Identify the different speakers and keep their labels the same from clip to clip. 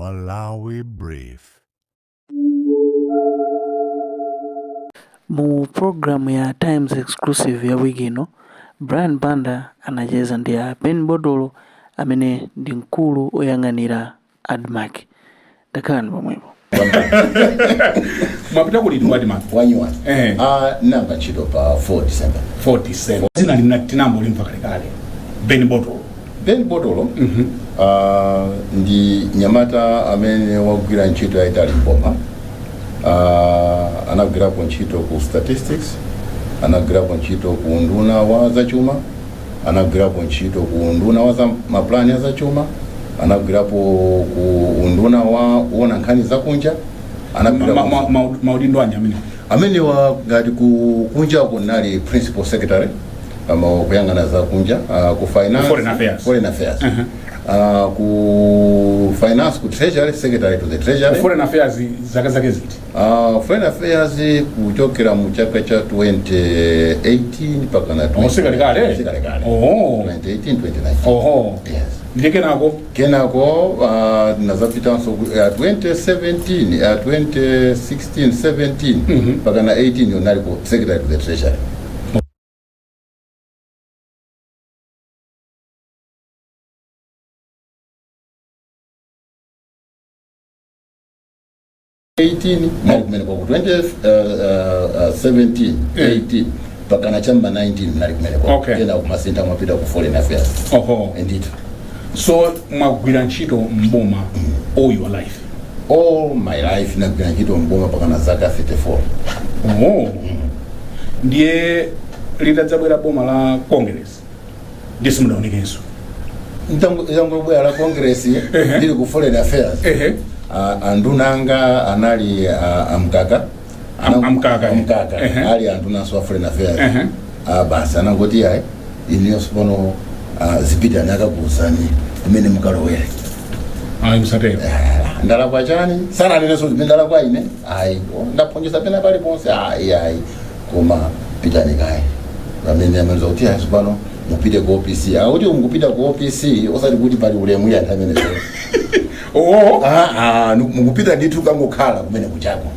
Speaker 1: Malawi Brief.
Speaker 2: Mu programu ya Times Exclusive ya wiki ino, Brian Banda anacheza ndi a Ben Botolo amene ndi mkulu oyang'anira ADMARC. Takhalani pomwepo.
Speaker 3: Mwapita kuliti ku ADMARC?
Speaker 4: Wanyuwani?
Speaker 3: Eh.
Speaker 4: Ah, nayamba ntchito pa 4 December.
Speaker 3: 4 December. Dzina lina tinangolimva kalekale, Ben Botolo.
Speaker 4: Ben Botolo ndi nyamata amene wagwira ntchito yayitali mboma. Anagwirapo ntchito ku statistics, anagwirapo ntchito ku unduna wa zachuma, anagwirapo ntchito ku unduna wa za maplani ya zachuma, anagwirapo ku unduna wa wona nkhani zakunja, anagwirapo
Speaker 3: Maudindo anji amene?
Speaker 4: Amenewa ngati ku kunja kunali principal secretary ama kuyang'ana za kunja, ku finance,
Speaker 3: Foreign affairs.
Speaker 4: Foreign affairs. Ku finance, ku treasury, secretary to the treasury.
Speaker 3: Ku foreign affairs zaka zake ziti?
Speaker 4: Foreign affairs kuchokera mu chaka cha 2018 mpaka na
Speaker 3: Oh, sikalekale?
Speaker 4: Sikalekale.
Speaker 3: Oh.
Speaker 4: 2018 2019.
Speaker 3: Oho.
Speaker 4: Yes.
Speaker 3: Ndiye kenako?
Speaker 4: Kenako nazapitanso 2017, 2016 17 mpaka na 18 yonali ku secretary to the treasury. 18 nali kumene kwa ku 2017 18 mpaka na chamba 19 nali kumene kwa. Kena kumasintha mwapita ku foreign affairs.
Speaker 3: Oho.
Speaker 4: Ndithu.
Speaker 3: So mwagwira ntchito mboma all your life?
Speaker 4: All my life nagwira ntchito mboma pakana zaka 34.
Speaker 3: Oh. Ndiye litadzabwera boma la Congress ndiye simudaonekenso?
Speaker 4: Litangobwera la Congress ndili ku foreign affairs. Anduna anga anali amkaka.
Speaker 3: Amkaka, eh.
Speaker 4: Amkaka. Ali andunanso wa foreign affairs. Basi anangoti ayi, inuyonso pano zipitani akakuuzani kumene mukalowere.
Speaker 3: Ayi, musatero.
Speaker 4: Ndalakwa chani? Sananenenso zimene ndalakwa ine, ayi. Oh, ndaphunzitsa pena paliponse, ayi ayi, koma pitani kaye pamene amaliza kuti ayi, pano mupite ku OPC. Akuti mukupita ku OPC osati kuti pali ulemu ya anthu amene
Speaker 3: Oh.
Speaker 4: Ah, ah, mukupita ndithu kangokhala kumene kuchako.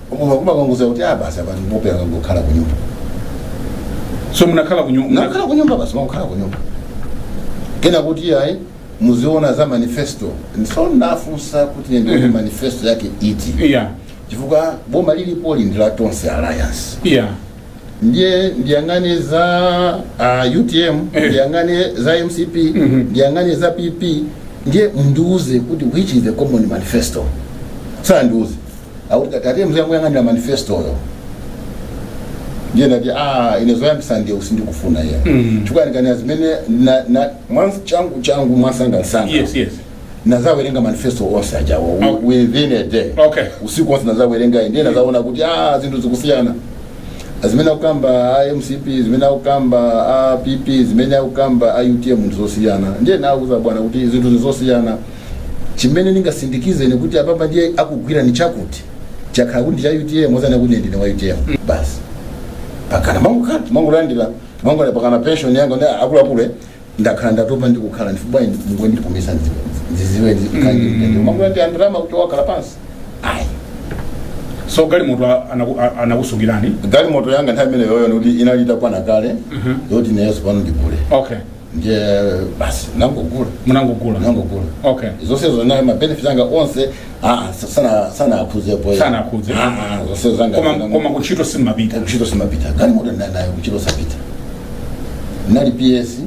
Speaker 4: Kumakanguza kuti ah, basi apa ndipopera kangokhala ku nyumba.
Speaker 3: So munakhala ku nyumba?
Speaker 4: Nakhala ku nyumba basi, makukhala ku nyumba. Kena kuti ayi, muziona za manifesto. So nafunsa kuti ndione manifesto yake iti, chifukwa boma lilipo ndi la Tonse Alliance. Ndiye ndiyang'ane za UTM, ndiyang'ane za MCP, ndiyang'ane za PP, ndiye mundiuze kuti which is the common manifesto. Sandiuze, akuti tate muziyang'anira manifesto yo. Ndiye ndati ah, ine zoyambisa ndiye usindikufuna iye, chifukwa ndikaniya zimene na changu changu mwansangasanga
Speaker 3: Yes.
Speaker 4: Nazawerenga manifesto onse ajawo within a day. Usiku wonse nazawerenga, ndiye nazaona kuti ah, zinthu zikusiyana. Zimene akukamba a MCP, zimene akukamba a PP, zimene akukamba a UTM ndizosiyana. Ndiye nauza bwana kuti zinthu zizosiyana. Chimene ndingasindikize ni kuti apapa ndiye akugwira ni chakuti chakhala kuti ndi cha UTM, ozana kuti ndine wa UTM basi. Pakana mangukhala mangulandira mangulandira pakana pension yanga ndi akuluakulu, ndakhala ndatopa ndikukhala ndifubwa mungwe ndipumisa ndiziwe mangulandira ndalama kuti wakhala pansi, ayi.
Speaker 3: So galimoto anakusungirani?
Speaker 4: Galimoto yanga nthawi imene yoyo nikuti inali itakwana kale yoti neyeso pano ndigule. Ndiye basi nangogula.
Speaker 3: Munangogula?
Speaker 4: Nangogula. Zonse zona ma benefits anga onse ah, sana sana akhuzepo.
Speaker 3: Sana akhudze.
Speaker 4: Ah, ah, zonse zanga.
Speaker 3: Koma kuntchito simumapita?
Speaker 4: Kuntchito simapita. Galimoto ndinayo, kuntchito sapita. Nali PS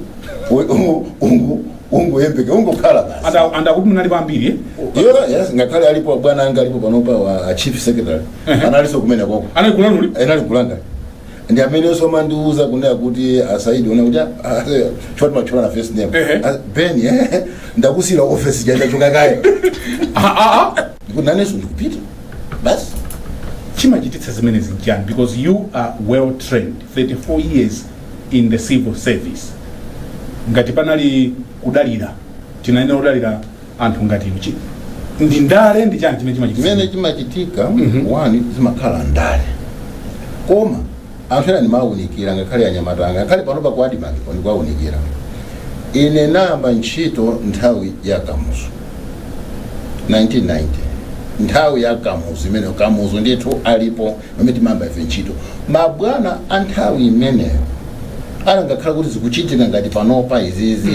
Speaker 4: ungoyembeke ungokhala basi.
Speaker 3: Anda kuti munali pambiri, eh?
Speaker 4: Yo, yes, ngakhale alipo bwana anga alipo panopa wa a chief secretary, analinso kumene koko.
Speaker 3: Anali kulanuli?
Speaker 4: Anali kulanda, ndi amene so mandiuza kunena kuti asaidi una kuti choti machula na first name. Ah, Ben, ndakusira office jaita choka kale. Ndikuti nanenso ndikupita basi.
Speaker 3: Chimachititsa zimenezi nchani? Because you are well trained, 34 years in the civil service. Ngati panali kudalira, tinayenera kudalira anthu ngati inu. Ndi ndale, ndi chani chimene chimachititsa?
Speaker 4: Chimene chimachitika, one, zimakhala ndale, koma anthu ena ndimawunikira, ngakhale anyamata anga, ngakhale panopa ku ADMARC ndikuwawunikira. Ine nayamba ntchito nthawi ya Kamuzu. 1990, nthawi ya Kamuzu imeneyo. Kamuzu ndithu alipo pamene timayamba ife ntchito. Mabwana a nthawi imeneyo anangakhala kuti zikuchitika ngati panopa izizi,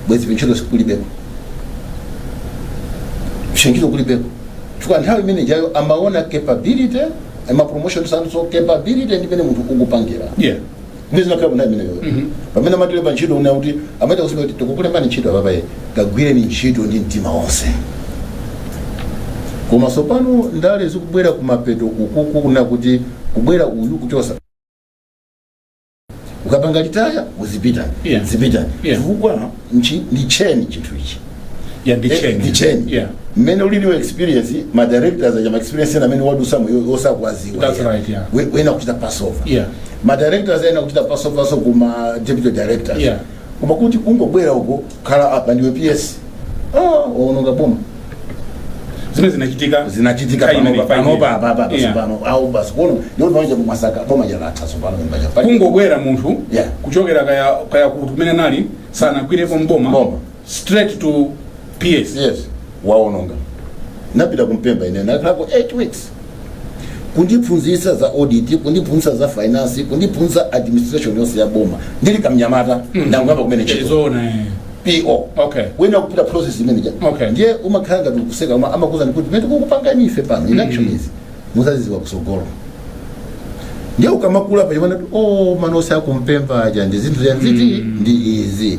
Speaker 4: bwezi ntchito sikulibeko, ntchito kulibeko, chifukwa nthawi imene jayo amaona capability, ama promotion sanso capability ndi imene munthu ukupangira. Ndi zinakhala nthawi imeneyo pamene amatilemba ntchito, una kuti amaita kusema kuti tikukulembani ntchito apapa, kagwireni ntchito ndi mtima wonse. Koma sopano ndale zikubwera kumapeto ukuku, kuna kuti kubwera uyu kuchosa, ukapanga retire uzipita, zipita, chifukwa ndi chain chinthu ichi.
Speaker 3: Yeah, ndi chain.
Speaker 4: Ndi chain. Mmene uliliwo experience, ma directors aja, ma experience ena amene wadusamo osakwaziwa.
Speaker 3: That's right, yeah.
Speaker 4: Wena kuchita pass over, ma directors ena kuchita pass over, so kuma deputy directors. Koma kuti kungobwera uko, khala apa ndiwe PS, ah, waononga boma.
Speaker 3: Zimene zinachitika.
Speaker 4: Zinachitika.
Speaker 3: Nthawi imene.
Speaker 4: Panopa panopa apa apa pano au basi kuno ndiwo pamene mwasaka boma jalatha sopano mbaja.
Speaker 3: Kungobwera munthu kuchokera kaya kuti kumene nali sanagwirepo mboma,
Speaker 4: Mboma.
Speaker 3: straight to PS.
Speaker 4: Yes, waononga. Napita kumpemba ine, nakhalako 8 weeks, kundiphunzitsa za audit, kundiphunzitsa za finance, kundiphunzitsa administration yonse ya boma. Ndili kamnyamata, ndanguyamba kumene ntchito.
Speaker 3: Zoona, eh.
Speaker 4: Po wena kupita process imene ja. Ndiye umakhala ngati ukuseka, koma amakuza ndikuti pamene tikukupangani ife pano induction izi muzaziziwa kusogolo. Ndiye ukamakula pachimana kuti oh, manonse akumpemba aja ndi zinthu zanziti ndi izi.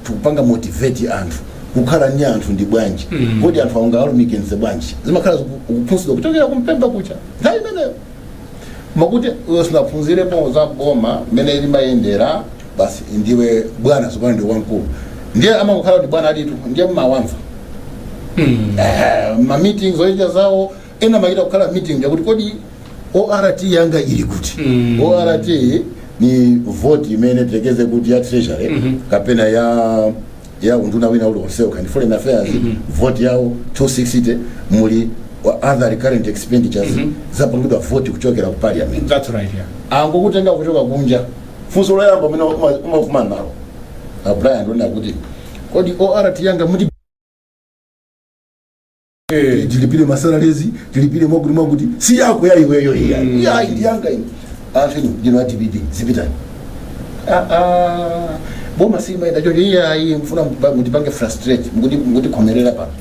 Speaker 4: Tikupanga motivate anthu kukhala ndi anthu ndi bwanji, kodi anthu angawalumikize bwanji, zimakhala ukuphunzitsidwa kuchokera kumpemba kucha nthawi imeneyo. Makuti iwe sinaphunzirepo za boma mmene limayendera, basi ndiwe bwana tsopano, ndiwe wamkulu. Ndiye amakukhala kuti bwana alitu, ndiye mmawamva ma meetings oita zawo, ena maita kukhala meeting yakuti kodi ORT yanga ili kuti? ORT ni vote imene tekeze kuti ya Treasury kapena ya unduna wina uliwonsewo kandi Foreign Affairs, vote yawo 260 muli wa other recurrent expenditures, zapangidwa vote kuchokera ku Parliament.
Speaker 3: That's right, yeah.
Speaker 4: Angokutenga kuchoka kunja, funso loyamba umene umakumana nalo a Brian ndona kuti kodi ORT yanga muti tilipire ma salaries, tilipire mwakuti mwakuti, si yako ya iweyo iya? Iya, ndi yanga ine. Anthu inu ndino a DPP, zipitani. Ah, ah, boma simaenda chocho. Iya, iyi mfuna mutipange frustrate, mukuti mukutikhomerera pano.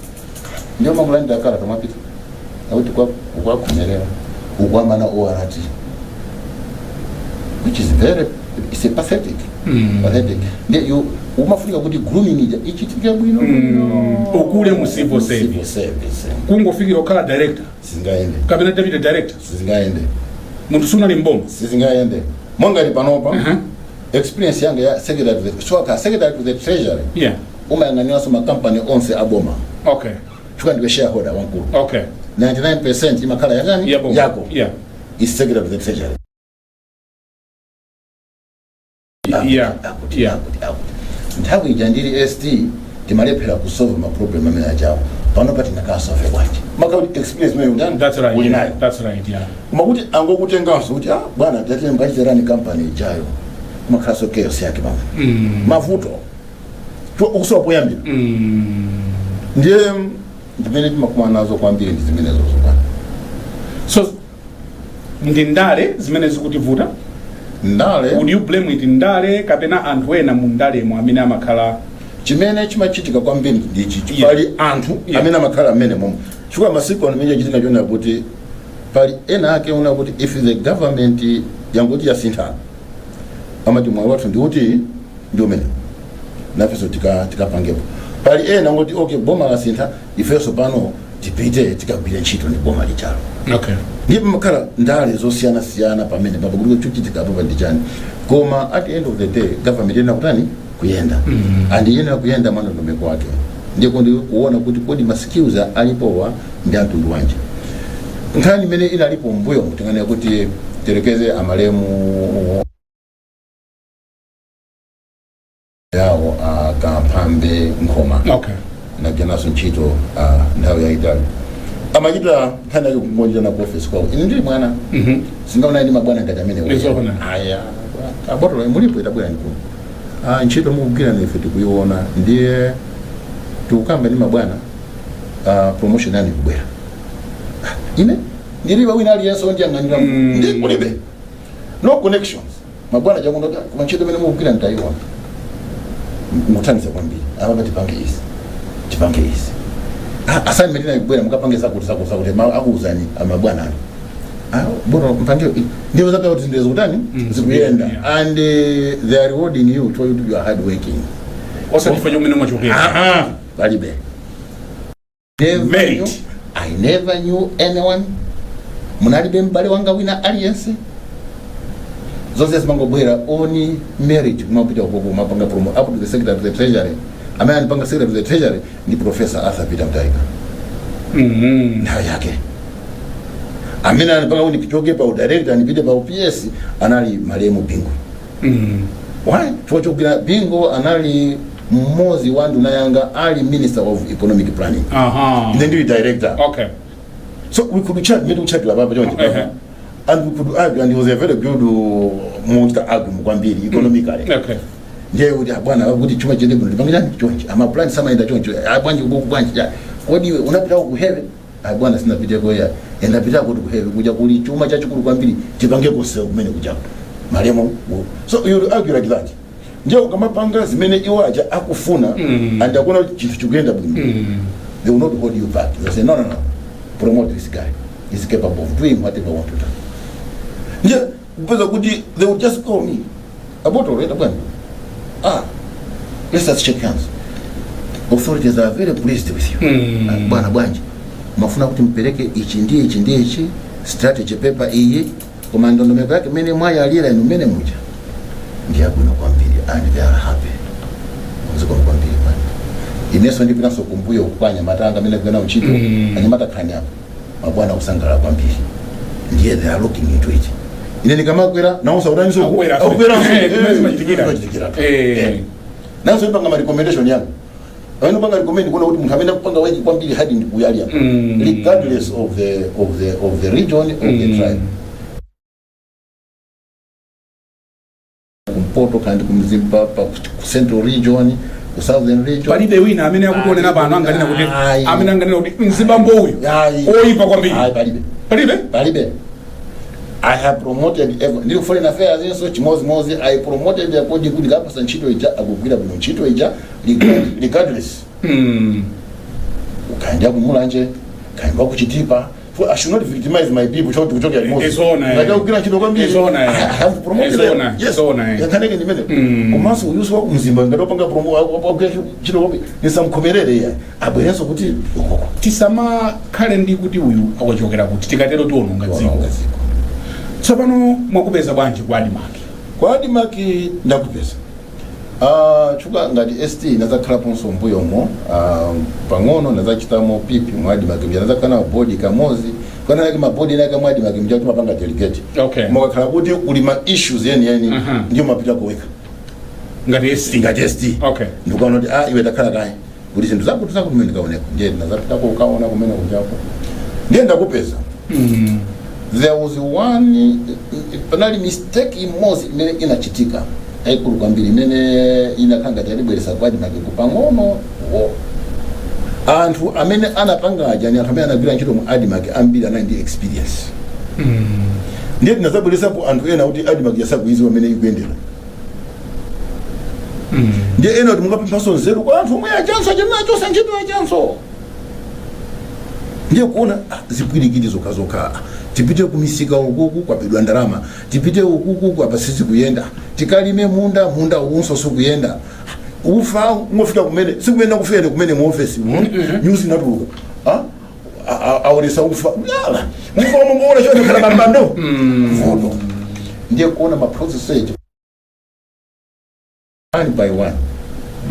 Speaker 4: Ndio makulandira kala kamapita akuti kwakhomerera ukwamana ORT, which is very, it's a pathetic, pathetic. Ndiye you umafunika kuti grooming ija ichitike bwino bwino.
Speaker 3: Ukule mu civil service.
Speaker 4: Civil service.
Speaker 3: Kungofikira kukhala director
Speaker 4: Sizingaende.
Speaker 3: kapena deputy director,
Speaker 4: Sizingaende.
Speaker 3: munthu sunali mboma.
Speaker 4: Sizingaende. Mongati panopa, experience yanga ya secretary to the, so ka secretary to the Treasury, umayang'aniranso makampani onse aboma, chifukwa ndiwe shareholder wankulu. 99% imakhala yakani?
Speaker 3: Yaboma.
Speaker 4: Yako. Is secretary to the Treasury. Akuti, akuti, akuti nthawi ija ndili ST timalephera kusolve ma problem amene ajawo, panopa tinakasolve bwanji? Makakuti experience imene undani
Speaker 3: That's right.
Speaker 4: uli nayo.
Speaker 3: That's right, yeah.
Speaker 4: Koma kuti angokutenganso kuti ah, bwana, tatine mukachiterani kampani ijayo, kumakhalanso chaos yake pamwe, mavuto ukusowa poyambira. Ndiye ndimene timakumana nazo kwambiri ndi zimenezo zopano.
Speaker 3: So ndi ndale zimene zikutivuta?
Speaker 4: Ndale.
Speaker 3: Would you blame it ndale kapena anthu ena mu ndalemo amene amakhala?
Speaker 4: Chimene chimachitika kwambiri ndichi: pali anthu amene amakhala amene momwe, chifukwa masiku ano mene chitika chona kuti pali ena ake ona kuti if the government yangoti yasinthana, amati mwayi wathu ndiuti, ndi umene nafenso tikapangepo. Pali ena ngoti okay, boma lasintha, ifenso pano tipite tikagwire ntchito ndi boma lichalo. Ndipo makhala ndale zosiyanasiyana pamene papo kuti chochitika apo ndi chani. Koma at the end of the day government yenera kutani? Kuyenda. And iyenera kuyenda mwandondomeko wake. Ndiye kundi kuona kuti kodi ma skills alipowa ndi amtundu wanji. Nkhani imene inalipo mbuyo, tinganene kuti terekeze amalemu yawo akamphambe Nkhoma, nagwiraso ntchito nthawi yayitali, amachita nkhani yake kungonjana ku office kwawo. Ine ndili mwana, singaona ndi mabwana ngati amene.
Speaker 3: Ndizokona.
Speaker 4: Aya, abotolo mulipo, itabwera ndikuno, ah, ntchito mukugwira ife tikuiona, ndiye tikukamba ndi mabwana. Promotion yanu ikubwera. Ah, ine ndilibe wina aliyense ondiyang'anira, ndi kulibe, no connections. Mabwana chakuno, koma ntchito imene mukugwira nditayiona, muthandiza kwambiri apa, tipange izi, tipange izi. Ah, assignment ina ikubwera, mukapange zakuti zakuti zakuti, akuuzani amabwana anu. Ah, bora mpange ndiyo zaka kuti zinthu zikutani, zikuyenda, and they are rewarding you to you are hard working.
Speaker 3: Osati chifukwa chomwe mwachokera.
Speaker 4: Ah ah, palibe. Never
Speaker 3: Merit.
Speaker 4: knew, I never knew anyone. Munalibe m'bale wanga wina aliyense. Zonse zimangobwera on merit. Kumapita ukoko, mapanga promo up to the Secretary to the Treasury. Amene anipanga Secretary to the Treasury ndi Professor Arthur Peter Mutharika. Nthawi yake amene anipanga kuti ndichoke pa udirector ndipite pa uPS anali malemu Bingu. Why? Chifukwa chokugwira Bingu anali mmodzi wa nduna yanga ali Minister of Economic Planning. Ine ndili director. So we could chat, made chat papa chonje, and we could argue, and he was a very good muchita argue kwambiri economically. Ndiye kuti, "Ah, bwana, kuti chuma chende kuno tipange chani chonchi, ama plan samaenda choncho. Ah, bwanji kuku, bwanji cha kodi iwe unapita ku heaven?" "Ah, bwana, sinapiteko." "Ya, endapita kuti ku heaven kuja kuli chuma chachikulu kwambiri, tipange kose kumene kuja." Malemo. So you argue like that. Ndiye ukamapanga zimene iwo aja akufuna and akuona kuti chinthu chikuyenda bwino, they will not hold you back. They say, "No, no, no, promote this guy. He's capable of doing whatever I want to do." Ndiye kupeza kuti they will just call me, "Abotolo, enda bwana. Ah, let's just shake hands. Authorities are very pleased with you." "Ah, bwana, bwanji mafuna kuti mpereke ichi ndi ichi ndi ichi, strategy paper iyi, koma ndondomeko yake imene mwayalira inu mmene muja ndi yabwino kwambiri," and they are happy. Zikomo kwambiri, bwana. Inenso ndipitanso kumbuyo kwa anyamata anga amene kugwira ntchito. "Anyamata, khani apo, mabwana akusangalala kwambiri." Ndiye they are looking into it. Ine ndikamakwera nawonso akutaniso.
Speaker 3: Akwera.
Speaker 4: Akwera.
Speaker 3: Eh, kumene zimachitikira.
Speaker 4: Zimachitikira. Nanso ipanga ma recommendation yanga, amene upanga recommend kuona kuti munthu amene akupanga work kwambiri hard ndi kuyali apa, regardless of the region, of the tribe, kumpoto kandi kumzimba, ku Central Region, ku Southern Region.
Speaker 3: Palibe wina amene akutionera pano anganena kuti
Speaker 4: Ayi.
Speaker 3: amene anganena kuti mzibambo uyu
Speaker 4: Ayi.
Speaker 3: oyipa kwambiri?
Speaker 4: Ayi, palibe.
Speaker 3: Palibe.
Speaker 4: Palibe. I have promoted ever. Ndili Foreign Affairs inso chimozimozi. I promoted according kuti kapasa ntchito ija, akugwira bwino ntchito ija regardless ukaenda kumulanje, kaenda kuchitipa. For I should not victimize my people choti kuchokera limodzi.
Speaker 3: Izona, eh.
Speaker 4: Ngati akugwira ntchito kwambiri,
Speaker 3: Izona, eh.
Speaker 4: I have promoted them.
Speaker 3: Izona,
Speaker 4: Yes.
Speaker 3: izona, eh.
Speaker 4: Yankhaneke ndimene. Komanso uyuso wa kumzimba ngati wapanga promo, akugwira ntchito kwambiri, nisamkhomerere iya, abwerenso kuti ukoko.
Speaker 3: Tisamakhale ndi kuti uyu akuchokera kuti, tikatero tiononga dziko.
Speaker 4: Tiononga dziko.
Speaker 3: Tsopano mwakupeza bwanji kwa ADMARC?
Speaker 4: Kwa ADMARC ndakupeza chuka ngati ST nazakhalaponso mbuyomo pang'ono, nazachitamo pipi mu ADMARC mja, nazakhala na board kamozi kanalake mabodi nake mu ADMARC mja kuti mapanga delegate. Mukakhala kuti kuli ma issues yeniyeni, ndiyo mapita kuweka.
Speaker 3: Ngati ST?
Speaker 4: Ngati ST. Ndikuona kuti, ah, iwe takhala kaye kuti zinthu zakuti zakuti kumene ndikaoneko, ndiye ndinazapitako ukaona kumene kujako, ndiye ndakupeza. There was one, panali mistake imodzi imene inachitika ayikulu kwambiri, imene inakhala ngati yatibweresa kwa ADMARC pang'ono wo. Anthu amene anapanga aja ni anthu amene anagwira ntchito mu ADMARC, ambiri anali ndi experience. Ndiye tinazabweresapo anthu ena kuti ADMARC yasakuiziwa amene ikuyendera. Ndiye ena kuti mungapemphaso nzeru kwa anthu omwe achanso achanachosa ntchito achanso. Ndiye kuona, ah, zipwirikiti zokhazokha. Tipite kumisika ukuku kwapedwa ndalama, tipite ukuku apa sizikuyenda, tikalime munda, munda uwunso sikuyenda, ufa ngofika kumene sikuyenda, kufika kumene mu office news inatuluka, ah, aonesa ufa yala ufa mungoona chone khala pambando voto. Ndiye kuona ma process echo one by one.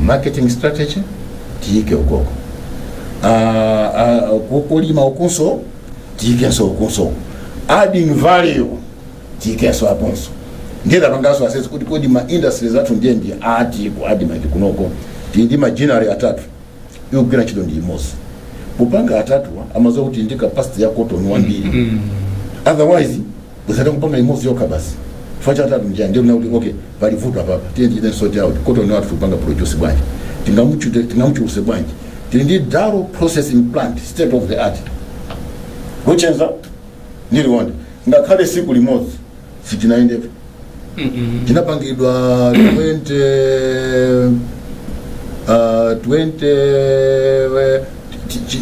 Speaker 4: Marketing strategy tiyike ukoko, kulima ukunso tiyikenso ukunso, adding value tiyikenso aponso. Ndiye tapanganso assess kuti kodi ma industries athu ndiye ndi ati ku ADMARC kunoko. Tili ndi ma ginnery atatu, ikugwira ntchito ndi imodzi. Popanga atatuwa amaziwa kuti ndi capacity ya cotton wambiri, otherwise usati kupanga imodzi yokha basi. Chifukwa chatatu njani? Ndiye kuti okay, pali vuto apapa, tiye tichite sort out cotton wathu, kupanga produce bwanji, tingamuchuluse bwanji. Tili ndi dalo processing plant, state of the art, Luchenza ndi Liwonde. Ngakhale siku limodzi sichinayendepo. Chinapangidwa 20 20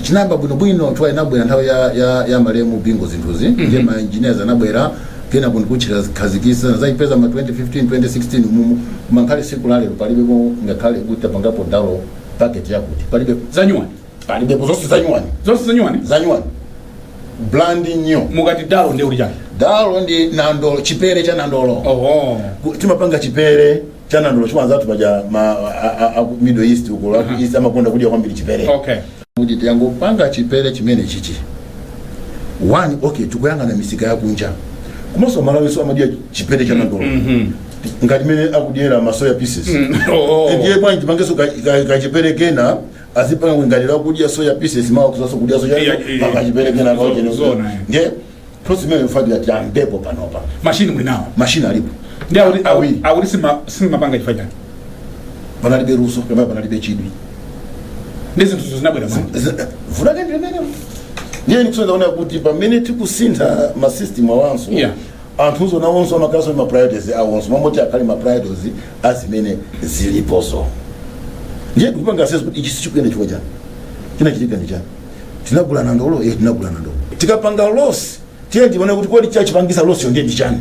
Speaker 4: chinayamba bwinobwino. Nthawi inabwera nthawi ya malemu Bingo zinthuzi, ndiye ma engineers anabwera, kena kuntikuchikhazikisa zayipeza ma 2015, 2016 mumu. Koma ngakhale siku lalero palibepo, ngakhale kuti tapangapo dalo packet yakuti, palibe.
Speaker 3: Zanyuwani?
Speaker 4: Palibepo, zonse zanyuwani.
Speaker 3: Zonse zanyuwani?
Speaker 4: Zanyuwani, brand new.
Speaker 3: Mukati dalo ndiye kuti chani?
Speaker 4: Dalo ndi nandolo, chipere cha nandolo.
Speaker 3: Oho.
Speaker 4: Timapanga chipere cha nandolo chimwe anzathu paja ma a Middle East uko, uh East amakonda kudya kwambiri chipere. Kuti tiyangopanga chipere chimene chichi one, okay, tikuyang'ana misika yakunja, komanso Malawiso amadya chipere cha nandolo ngati mene akudyera ma soya pieces.
Speaker 3: Oh.
Speaker 4: Ndiye bwanji tipangenso kachipere kena, azipanga ngati lakudya soya pieces, mawa kuzaso kudya soya kachipere kena.
Speaker 3: Zona, eh.
Speaker 4: Ndiye process imene mfati yambepo panopa.
Speaker 3: Mashini muli nawo?
Speaker 4: Mashini alipo.
Speaker 3: Ndi akuti
Speaker 4: Awiri.
Speaker 3: Akuti simapanga chifukwa chani?
Speaker 4: Panalibe luso kapena panalibe chidwi.
Speaker 3: Ndi zinthu zinabwera bwanji?
Speaker 4: Vulake ndi limene ndiye ndikusonyeza kuona kuti pamene tikusintha ma system awanso, anthuzo nawonso amakhalanso ma priorities awonso, mamoti akhale ma priorities azimene ziliposo. Ndiye tikupanga assess kuti ichi sichikuyenda chifukwa chani, chinachitika ndi chani. Tinagula nandolo, eh, tinagula nandolo, tikapanga loss, tiye tione kuti kodi chachipangisa loss yo ndiye ndi chani,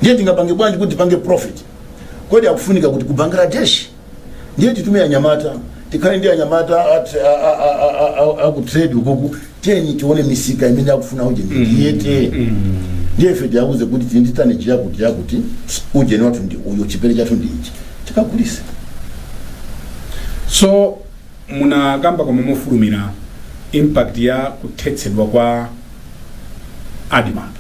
Speaker 4: ndiye tingapange bwanji kuti tipange profit? Kodi akufunika kuti ku Bangladesh? Ndiye titume anyamata, tikhale ndi anyamata aku trade ukuku, tiyeni tione misika imene akufuna uje ndiyete. Ndiye ife tiyauze kuti tili ndi tonnage yakuti yakuti, ujeni wathu ndi uyo, chipere chathu ndi ichi, tikagulise.
Speaker 3: So munakamba koma mofulumira impact ya kuthetsedwa kwa ADMARC.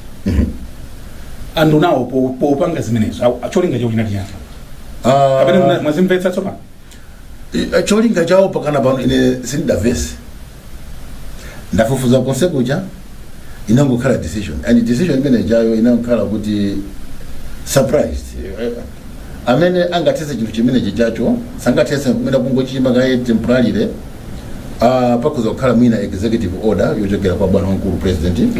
Speaker 3: Anthu nawo popanga zimenezo, cholinga chawo chinali chani? Kapena mwazimvetsa tsopano?
Speaker 4: Cholinga chawo pakana pano ine sindidavese. Ndafufuza konse kuja, inangokhala decision, and decision imene jayo inangokhala kuti surprised. Amene angathetse chinthu chimene chichacho sangathetse kumene kungochimba kaye temporarily. Pakhoza kukhala mwina executive order yochokera kwa bwana wamkulu president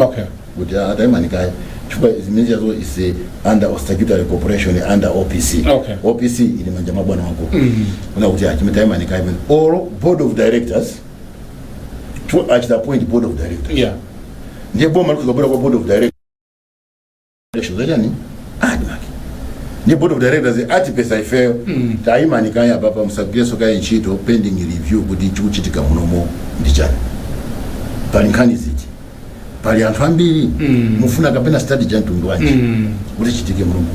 Speaker 4: kuti atayimani kaye, chifukwa zimene chazo is under statutory corporation under OPC. OPC ili manja mwa bwana wamkulu. Kuna kuti achime tayimani kaye or board of directors to achita appoint board of directors. Ndiye boma likuzabwera kwa board of directors zachani ADMARC, ndiye board of directors atipesa ifeyo, tayimani kaye apapa, musagwireso kaye ntchito pending review kuti chikuchitika munomo ndi chani, pali nkhani ziti, pali anthu ambiri, mufuna kapena strategy ya mtundu wanji kuti chitike munomo.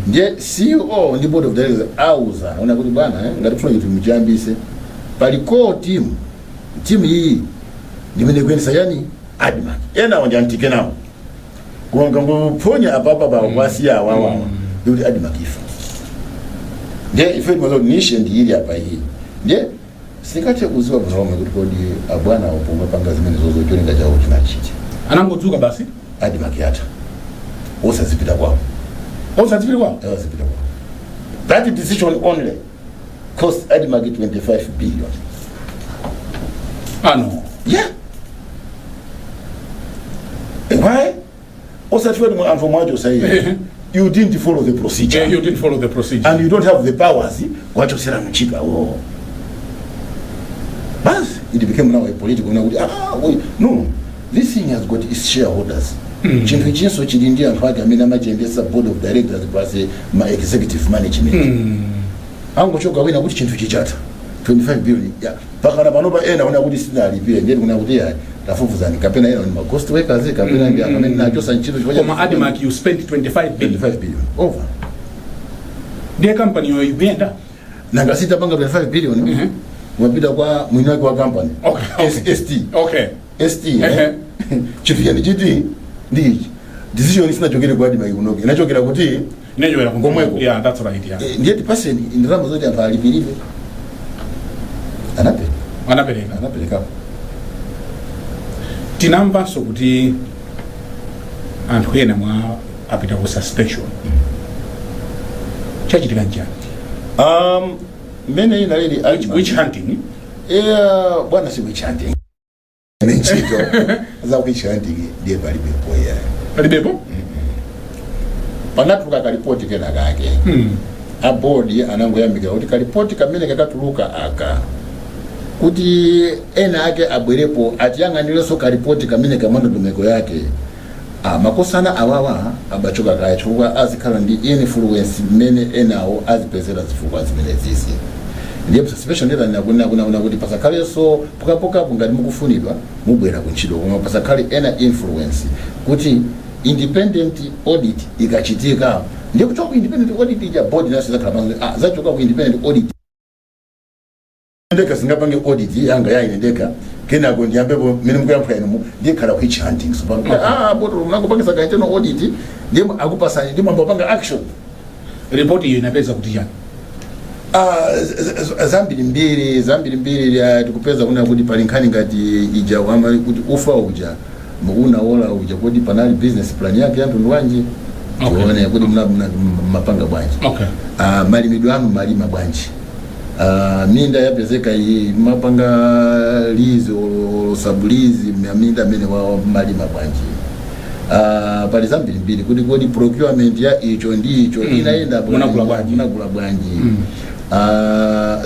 Speaker 4: Ndiye CEO ndi board of directors auza ona kuti bwana, ngati kufuna chinthu muchiyambise, pali core team, team iyi ndimene kuyendesa yani ADMARC, enawo ndi antike nawo, koma mkangophonya apapa pa kwasiya awawawa, ndikuti ADMARC ifa. Ndiye ife timaza kuti niche ndi ili apa iyi. Ndiye sindingathe kuziwa bwino lomwe kuti kodi abwana awo pomwe panga zimene zozo cholinga chawo chinachiti.
Speaker 3: Anangodzuka basi.
Speaker 4: ADMARC yatha, osazipita kwawo.
Speaker 3: Osazipita kwawo.
Speaker 4: Osazipita kwawo. That decision only cost ADMARC 25 billion.
Speaker 3: Ano?
Speaker 4: Yeah. Why? Osati mwe anthu mwacho sayi, you didn't follow the procedure.
Speaker 3: Yeah, you didn't follow the procedure.
Speaker 4: And you don't have the powers kwachosera mchito awo. Basi it became now a political, now kuti ah, wait, no, this thing has got its shareholders. Chinthu ichinso chili ndi anthu ake amene amachiyendesa, board of directors plus ma executive management. Angochoka wina kuti chinthu chichatha, 25 billion ya pakana panopa. Ena ona kuti sinalipire, ndiye kuna kuti ya tafufuzani, kapena ena ni ma ghost workers, kapena ndi amene nachosa ntchito chifukwa
Speaker 3: Koma ADMARC you spent 25 billion?
Speaker 4: 25 billion over.
Speaker 3: Ndiye company yo ikuyenda?
Speaker 4: Nanga sitapanga 25 billion, wapita kwa mwini wake wa company. ST. ST. Chinthu chani chiti ndi ichi, decision isinachokere kwa ADMARC kunoke, inachokera kuti?
Speaker 3: Inachokera
Speaker 4: Komweko.
Speaker 3: Yeah, that's right, yeah.
Speaker 4: Ndiye tipaseni ndalama zoti anthu alipiribe, anapereka.
Speaker 3: Anapereka.
Speaker 4: Anaperekapo.
Speaker 3: Tinamvanso kuti anthu ena mwa apita ku suspension. Chachitika nchani?
Speaker 4: Mmene inalili
Speaker 3: Witch hunting?
Speaker 4: Bwana, si witch hunting. Ine ntchito za witch hunting ndiye palibepo ya.
Speaker 3: Palibepo.
Speaker 4: Panatuluka kalipoti kena kake. A board anangoyamikira kuti kalipoti kamene kakatuluka aka, kuti ena ake abwerepo atiyang'anirenso kalipoti kamene kamandondomeko yake. Makosana awawa abachoka kaya chifukwa azikhala ndi influence mmene enawo azipezera zifukwa zimene zizi. Ndiye special ndera kuna kuti pasakhalenso pokapokapo. Ngati mukufunidwa, mubwera kuntchito, koma pasakhale ena influence, kuti independent audit ikachitika, ndiye kuchoka ku independent audit ija, board naso zakhala pansi. Zachoka ku independent audit, ndeka singapange audit yanga yaine ndeka, kenako ndiyambepo mmene mukuyankhula inu, ndiye khala witch hunting. So pano, botolo munangopangisa ka internal audit, ndiye akupasani, ndiye mwambopanga action.
Speaker 3: Ripoti iyo inapeza kuti chani?
Speaker 4: Zambiri mbiri, zambiri mbiri. Tikupeza kuna kuti pali nkhani ngati ija wamba kuti ufa uja mukunaola uja, kuti panali business plan yake ya mtundu wanji. Tione kuti mapanga bwanji. Malimidwe anu, malima bwanji? Minda yapezeka iyi, mapanga lease olo sublease? Minda amene wa malima bwanji? Pali zambiri mbiri kuti kodi procurement ya icho ndi icho inayenda bwanji?
Speaker 3: Munagula bwanji?
Speaker 4: Munagula bwanji?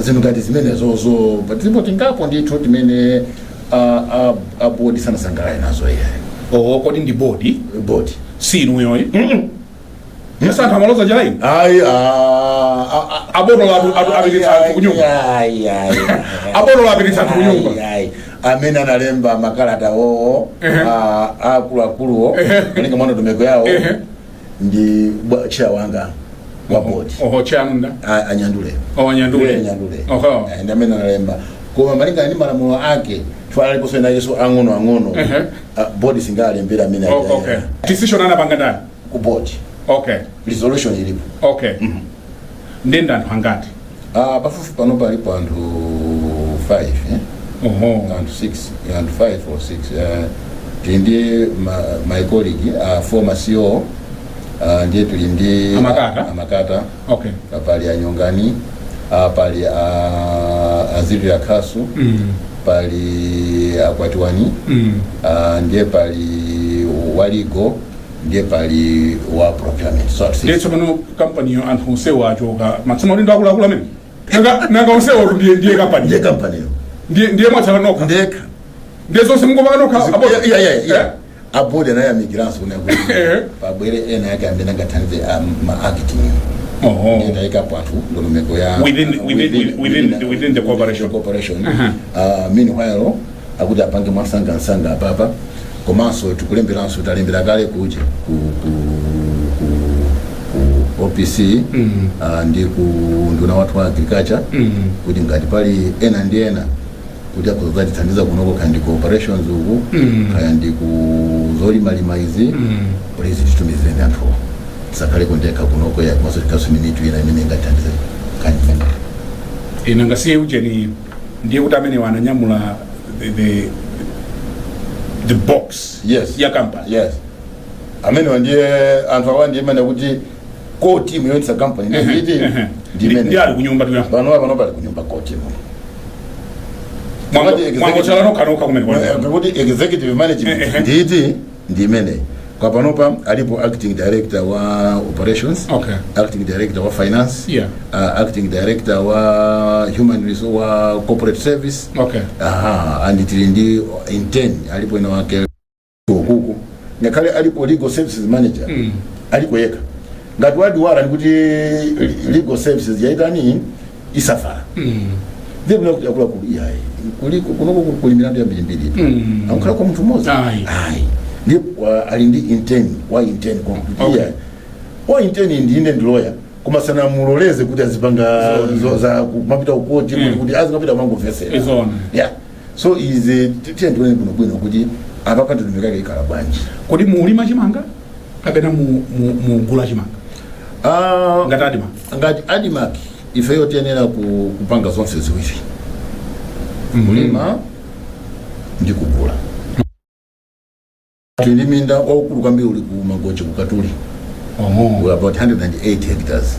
Speaker 4: Zinthu ngati zimenezozo tilipo tingapo ndithu timene a board sanasangalale nazo iye.
Speaker 3: Oh, kodi ndi board?
Speaker 4: Board.
Speaker 3: Si inuyoyi? Mesa anthu amaloza chala inu?
Speaker 4: Ayi.
Speaker 3: Abotolo apititsa anthu kunyumba.
Speaker 4: Ayi, ayi.
Speaker 3: Abotolo apititsa anthu kunyumba.
Speaker 4: Ayi, ayi. Amene analemba makalata wowo, akuluakuluwo, malinga mwa ndondomeko yawo, ndi chair wanga wa board.
Speaker 3: Oho, chair nda?
Speaker 4: Anyandule.
Speaker 3: Oh, Anyandule.
Speaker 4: Anyandule.
Speaker 3: Oho.
Speaker 4: Ndi amene analemba, koma malingana ndi malamulo ake, chifukwa aliponso ena akenso ang'ono ang'ono, board singalembera amene
Speaker 3: Oh, okay, decision anapanga ndani?
Speaker 4: Ku board. Resolution ilipo.
Speaker 3: Okay, ndenda anthu angati?
Speaker 4: Pafupi pano palipo anthu 5, eh?
Speaker 3: Oho.
Speaker 4: Anthu 6, anthu 5 or 6. Tili ndi my colleague, former CEO, ndiye tili ndi
Speaker 3: Amakata?
Speaker 4: Amakata. Pali Anyongani, pali Aziri Akhasu, pali Akwatiwani, ndiye pali wa legal, ndiye pali wa procurement, so anthu
Speaker 3: Ndiye
Speaker 4: 6.
Speaker 3: Tsopano kampaniyo anthu onsewo achoka, matsima kuti ndi akuluakulu amene nanga onsewo ndiye kampani?
Speaker 4: Ndiye kampaniyo.
Speaker 3: Ndiye mwatsala nokha?
Speaker 4: Ndekha.
Speaker 3: Ndiye zonse mungopanga nokha a board?
Speaker 4: Yeah. A board anayamikiranso kuna kuti pabwere ena yake amene angathandize ma acting.
Speaker 3: Oho.
Speaker 4: Ndayikapo anthu ndondomeko ya
Speaker 3: Within the corporation.
Speaker 4: Corporation. Meanwhile akuti apange mwasangasanga apapa, komanso tikulemberanso, talembera kale kuja ku OPC ndi ku nduna wathu wa agriculture kuti ngati pali ena ndi ena kuti akuzatithandiza kunoko, kaya ndi ku operations uku, kaya ndi ku zolimalima izi, please titumizireni anthuwo, tisakhale kundekha kunoko ya, komanso tikhaso ni mitu ina imene ingathandize kani imene.
Speaker 3: Ina ngasiye ujeni, ndiye kuti amene wananyamula the box ya company.
Speaker 4: Yes, amenewa ndiye anthu awa, ndiye imene kuti core team yoyendetsa company nditi ndi
Speaker 3: Ndi
Speaker 4: imene.
Speaker 3: Ali kunyumba tuya?
Speaker 4: Pano pali kunyumba core team.
Speaker 3: Mwangotsala nokha nokha kumene kwa?
Speaker 4: Kuti executive management nditi ndi imene. Kwa panopa alipo acting director wa operations, acting director wa finance, acting director wa human resource, wa corporate service. Aha, and tili ndi intern alipo ina wake ukuku, ngakhale alipo legal services manager, aliko yekha. Ngati wadwala, ndikuti legal services yaitani isafara. Ndiye kuna kuti akuluakulu, iyayi, kuliko kunoko kuli milandu yambirimbiri, akukhala kwa munthu mmodzi.
Speaker 3: Ayi.
Speaker 4: Ayi, ndiye ali ndi intern wa intern iyayi, wa intern ndine ndi lawyer, koma sanamuloleze kuti azipanga za kumapita kukoti, kuti azimapita kumangomvesera.
Speaker 3: Izona.
Speaker 4: Yeah, so izi tiye ndione bwino bwino kuti apapa ndondomeko yake ikhala bwanji.
Speaker 3: Kodi mulima chimanga kapena mugula chimanga? Ngati ADMARC.
Speaker 4: Ngati ADMARC, ifeyo tiyenera kupanga zonse ziwiri, kulima ndi kugula. Tili ndi minda waukulu kwambiri uli ku Mangochi, ku Katuli. About 108 hectares.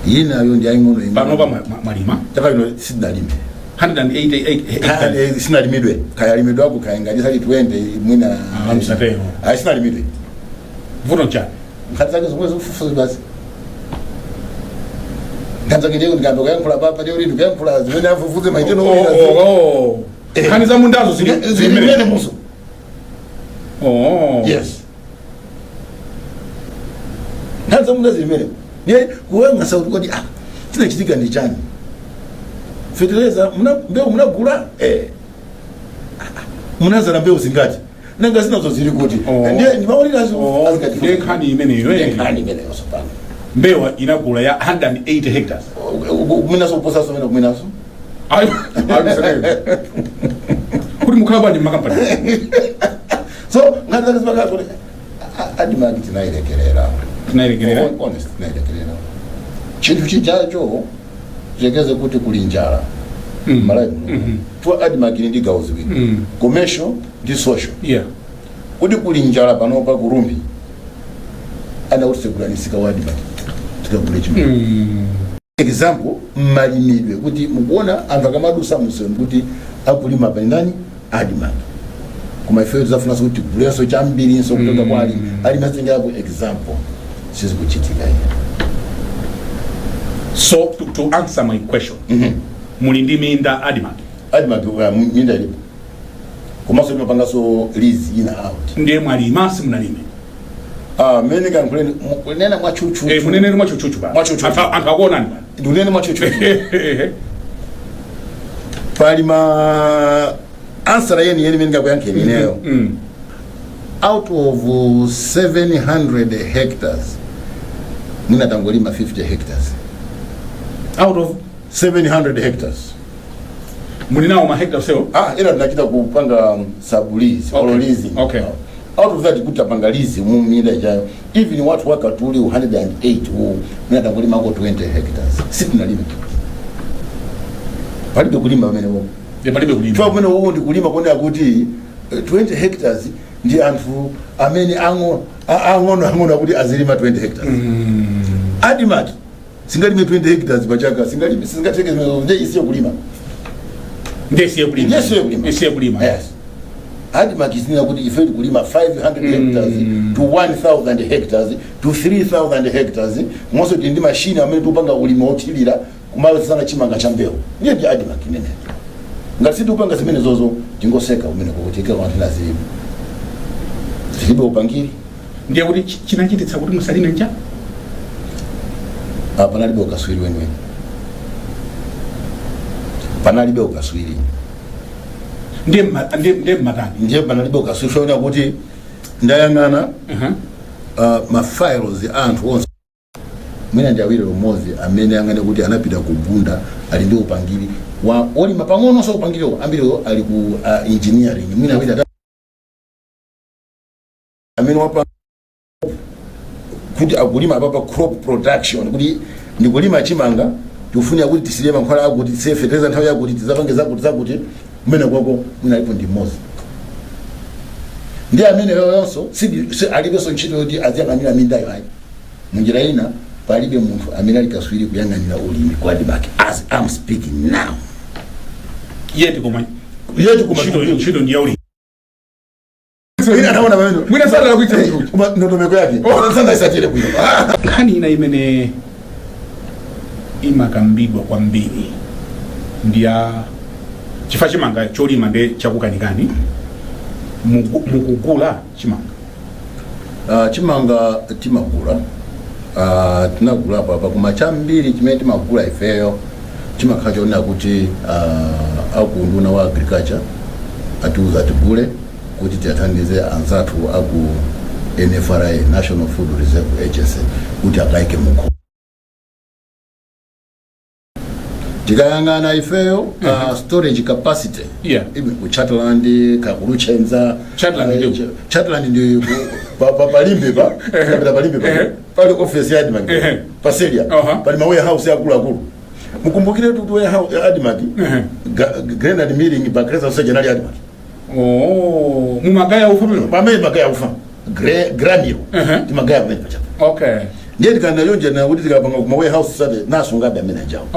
Speaker 4: Inayo ndi aying'ono ing'ono.
Speaker 3: Panopa mwalima?
Speaker 4: Chaka ino sitinalime.
Speaker 3: 188 hectares.
Speaker 4: Sinalimidwe, kaya limidwe ako, kaya ngati sali 20 mwina.
Speaker 3: Ah, msatero.
Speaker 4: Ayi, sinalimidwe.
Speaker 3: Vuto nchani?
Speaker 4: Nkhani zake zomwe zikufufuza basi, nkhani zake ndiye ndikambe kuyankhula papa, ndiye kuti ndikuyankhula zimene afufuze maiteno.
Speaker 3: Oh. Nkhani za mundazo zili
Speaker 4: zili mmene muso.
Speaker 3: Oh.
Speaker 4: Yes, nkhani za munda zili mmene, ndiye kuwengasa kuti kodi ah, chinachitika ndi chani? Fetereza muna, mbewu munagula, munazala mbewu zingati? Nanga zinazo zili kuti?
Speaker 3: Oh.
Speaker 4: Ndiye ndimaonerazo.
Speaker 3: Oh, ndiye nkhani imeneyo, eh.
Speaker 4: Nkhani imeneyo sopano.
Speaker 3: Mbewa inagula ya 180 hectares.
Speaker 4: Kuminaso kuposaso mene kuminaso.
Speaker 3: Ayi, ayi, msatero. Kuti mukhala bwanji mmakampani?
Speaker 4: So nkhani zake zimakhala kuti ADMARC tinayilekerera.
Speaker 3: Tinayilekerera.
Speaker 4: Honest, tinayilekerera. Chinthu chijacho chekeze kuti kuli njala Malawi muno. Chifukwa ADMARC ili ndi gawo ziwiri, commercial ndi social. Kuti kuli njala panopa ku Rumphi, anakuti segulani msika wa ADMARC tikagule chimanga. Example, mmalimidwe, kuti mukuona anthu akamadusa musemu kuti akulima pani ndani? ADMARC. Koma ifeyo tizafunanso kuti tigulenso chambirinso kutoka kwa alimi. Alimi azitengerapo example, sizikuchitika iye.
Speaker 3: So to answer my question, muli ndi minda ADMARC?
Speaker 4: ADMARC, minda ilipo, komanso timapanganso lease ina out.
Speaker 3: Ndiye mwalima, simunalime?
Speaker 4: Ah, mene kankhuleni kunena mwachuchu.
Speaker 3: Eh, muneneri mwachuchuchu ba.
Speaker 4: Mwachuchuchu.
Speaker 3: Anthu akuonani ba.
Speaker 4: Ndikunene mwachuchuchu. Pali ma answer yeni yeni mene ngakuyankheni ineyo. Out of 700 hectares, mwina tangolima 50 hectares.
Speaker 3: Out of
Speaker 4: 700 hectares.
Speaker 3: Muli nawo ma hectares sewo?
Speaker 4: Ah, ila tunachita kupanga sub-lease or leasing. Out of that, kuti apanga lease mu minda ijayo, even watu wakatuli 108 u mwina tangolimako 20 hectares. Sitinalime, palibe kulima pamene wopo.
Speaker 3: Ndiye palibe kulima.
Speaker 4: Chifukwa kumene uku ndi kulima kuonera kuti 20 hectares ndi anthu amene ang'ono ang'ono akuti azilima 20 hectares. ADMARC singalime 20 hectares pachaka, singalime, singatheke zimenezo. Ndiye isiye kulima.
Speaker 3: Ndiye isiye kulima.
Speaker 4: Ndiye isiye kulima.
Speaker 3: Isiye kulima.
Speaker 4: Yes, ADMARC izinena kuti ife tikulima 500 hectares to 1000 hectares to 3000 hectares, monso tili ndi mashini amene tikupanga ulimi wothirira kumalosana chimanga cha mbewu. Ndiye ndi ADMARC imeneyo. Ngati sitikupanga zimene zozo, tingoseka umene kuti ike anthu nazilima, tilibe upangiri.
Speaker 3: Ndiye kuti chinachititsa kuti musalime ncha?
Speaker 4: Ah, panalibe ukaswiri weniweni, panalibe ukaswiri.
Speaker 3: Ndiye mmatani?
Speaker 4: Ndiye panalibe ukaswiri funa kuti ndayang'ana ma files a anthu onse, mwina ndi awiri umodzi amene angane kuti anapita ku Bunda, ali ndi upangiri wa olima pang'ononso. Upangiriwo ambiriwo ali ku engineering, mwina awiri atatu amene wapa kuti akulima apapa crop production, kuti ndikulima chimanga, tikufunira kuti tisile mankhwala akuti, tisile fetereza nthawi yakuti, tizapange zakuti zakuti, kumene kwako mwina alipo ndi mmodzi. Ndi amene yonso alibenso ntchito yoti aziyang'anira mindayo ayi. Munjira ina, palibe munthu amene ali kaswiri kuyang'anira ulimi kwa ADMARC as I'm speaking now.
Speaker 3: Yeti koma
Speaker 4: Yeti koma
Speaker 3: ntchito ndi yaulimi.
Speaker 4: Ina anaona pamene
Speaker 3: Mwina sadala kuitsa munthu.
Speaker 4: Koma ndondomeko yake sandaisatire bwino.
Speaker 3: Nkhani ina imene imakambidwa kwambiri ndi ya chifukwa chimanga cholima ndi chakukanikani, mukugula chimanga?
Speaker 4: Chimanga timagula, tinagulapo apa, koma chambiri chimene timagula ifeyo chimakhala choonera kuti akunduna wa agriculture atiuza tigule kuti tiyathandize anzathu aku NFRA, National Food Reserve Agency, kuti akaike mukho. Tikayang'ana ifeyo storage capacity even ku Chatland kakuluchenza.
Speaker 3: Chatland ndi
Speaker 4: Chatland ndi palimbe pa kapita palimbe pa pali office ya ADMARC paselia. Pali ma warehouse akuluakulu. Mukumbukire kuti warehouse ya ADMARC, granary milling, Bakhresa sejanali ADMARC.
Speaker 3: Oh, mumagaya ufa pamene?
Speaker 4: Pamene magaya ufa, granule, timagaya pamene pachapa. Ndiye tikana yonje na kuti tikapanga kuma warehouse sate nasungabe amene ajawo.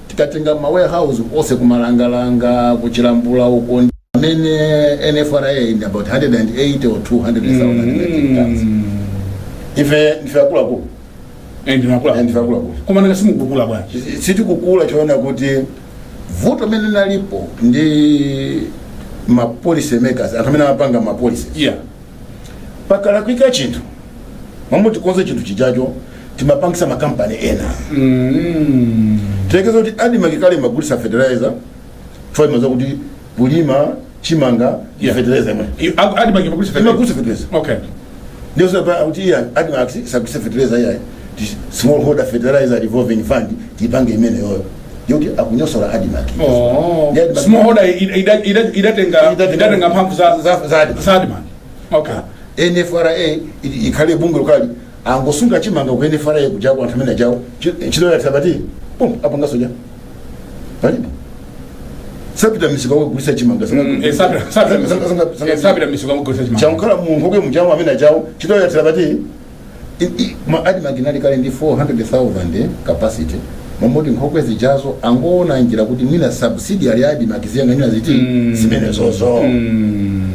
Speaker 4: Tikatenga ma warehouse onse kumalangalanga, kuchilambula uko, amene NFRA in about 180 or 200,000 metric tons. Ife ndife akuluakulu.
Speaker 3: Ndinakula.
Speaker 4: Ndife akuluakulu.
Speaker 3: Koma nanga simukukula bwanji?
Speaker 4: Sitikukula choona kuti vuto mene nalipo ndi ma policy makers, anthu amene amapanga ma policies. Pakalakwika chinthu, mamwe tikonze chinthu chijacho, timapangisa makampani ena. Tilekeza kuti ADMARC kale imagulisa fertilizer, chifukwa imaziwa kuti kulima chimanga fertilizer imwe.
Speaker 3: ADMARC imagulisa?
Speaker 4: Imagulisa fertilizer. Ndiyo sapa kuti iya, ADMARC isagulise fertilizer iya, Smallholder Fertilizer Revolving Fund tipange imene yoyo, ndikuti akunyosola ADMARC.
Speaker 3: Oh.
Speaker 4: Ndi ADMARC.
Speaker 3: Smallholder idatenga idatenga mphamvu za
Speaker 4: za ADMARC.
Speaker 3: Za ADMARC. Okay.
Speaker 4: NFRA ikhale bungwe lokali, angosunga chimanga ku NFRA kujako, anthu amene ajawo ntchito yatha pati pum apangaso ja palibe, sapita misika kugulisa chimanga.
Speaker 3: Sapita misika kugulisa chimanga.
Speaker 4: Chankhala munkhokwe mujawo amene ajawo, ntchito yathera pati. Ma ADMARC inali kale ndi 400,000 capacity, mamoti nkhokwe zijazo angoona njira kuti mwina subsidiary ya ADMARC ziyang'anira ziti zimene zozo.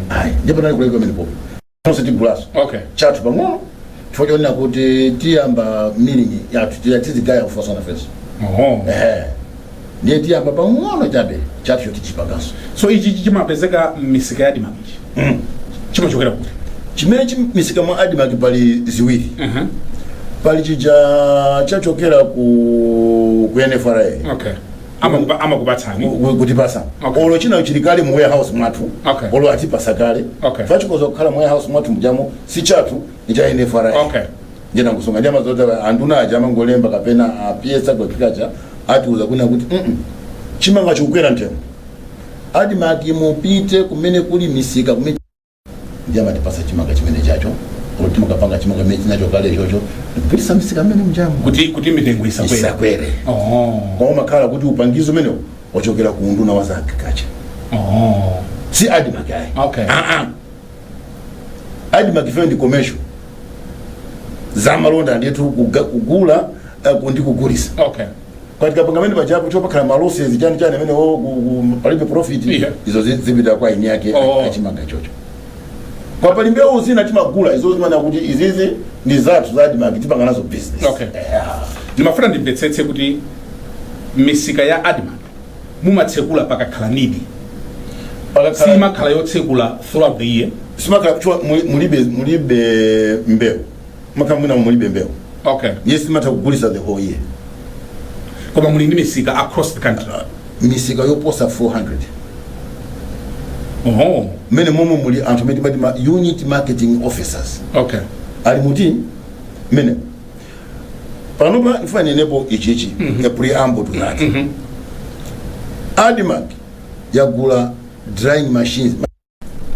Speaker 4: Ayi, ndipo nali kuleka pamene popo tonse tigulaso chathu pang'ono, chifukwa chonena kuti tiyamba milling yathu, tizigaya kufasana feso. Ehe, ndiye tiyamba pang'ono chabe chathu choti chipanganso.
Speaker 3: So ichi chimapezeka m'misika ya ADMARC ichi chimachokera kuti?
Speaker 4: Chimene chimisika mwa ADMARC pali ziwiri. Pali chija chachokera ku NFRA.
Speaker 3: Okay, amakupatsani.
Speaker 4: Kutipasa. Olo china chili kale mu warehouse mwathu. Olo atipasa kale. Fachikoza kukhala mu warehouse mwathu mujamo, si chathu, ni cha NFRA. Njena kusunga ndi amazota anduna aja amangolemba kapena a PS agriculture atiuza kuna kuti chimanga chikukwera mtengo, ADMARC mupite kumene kuli misika kumene, ndi amatipasa chimanga chimene chacho, olo timakapanga chimanga chimene chinacho kale chocho ndikupitisa misika mmene mujamo.
Speaker 3: Kuti mitengo isakwere.
Speaker 4: Isakwere. Koma umakhala kuti upangizo umenewo wachokera ku unduna wa za agriculture, si ADMARC ayi. Ah, ah. ADMARC ifeyo ndi commercial, zamalonda ndithu, kugula ndi kugulisa. Kwati kapanga mene pachapo chopakhala ma losses chani chani amene palibe profit. Izo zipita kwa eni yake achimanga chocho. Kwa pali mbewu zina timagula, izo zimana kuti izizi ndi zathu za ADMARC, tipanga nazo business.
Speaker 3: Okay. Ndimafuna ndimvetsetse kuti misika ya ADMARC mumatsekula pakakhala need? Simakhala yotsekula throughout the year?
Speaker 4: Simakhala chwa mulibe mbewu, makhala mwina mulibe mbewu. Yes, simatha kugulisa the whole year.
Speaker 3: Koma muli ndi misika across the country?
Speaker 4: Misika yoposa 400. Mmene momwe muli anthu amene timati ma unit marketing officers. Ali muti mmene panopa ndifuna nenepo ichichi, a preamble to that. ADMARC yagula drying machines.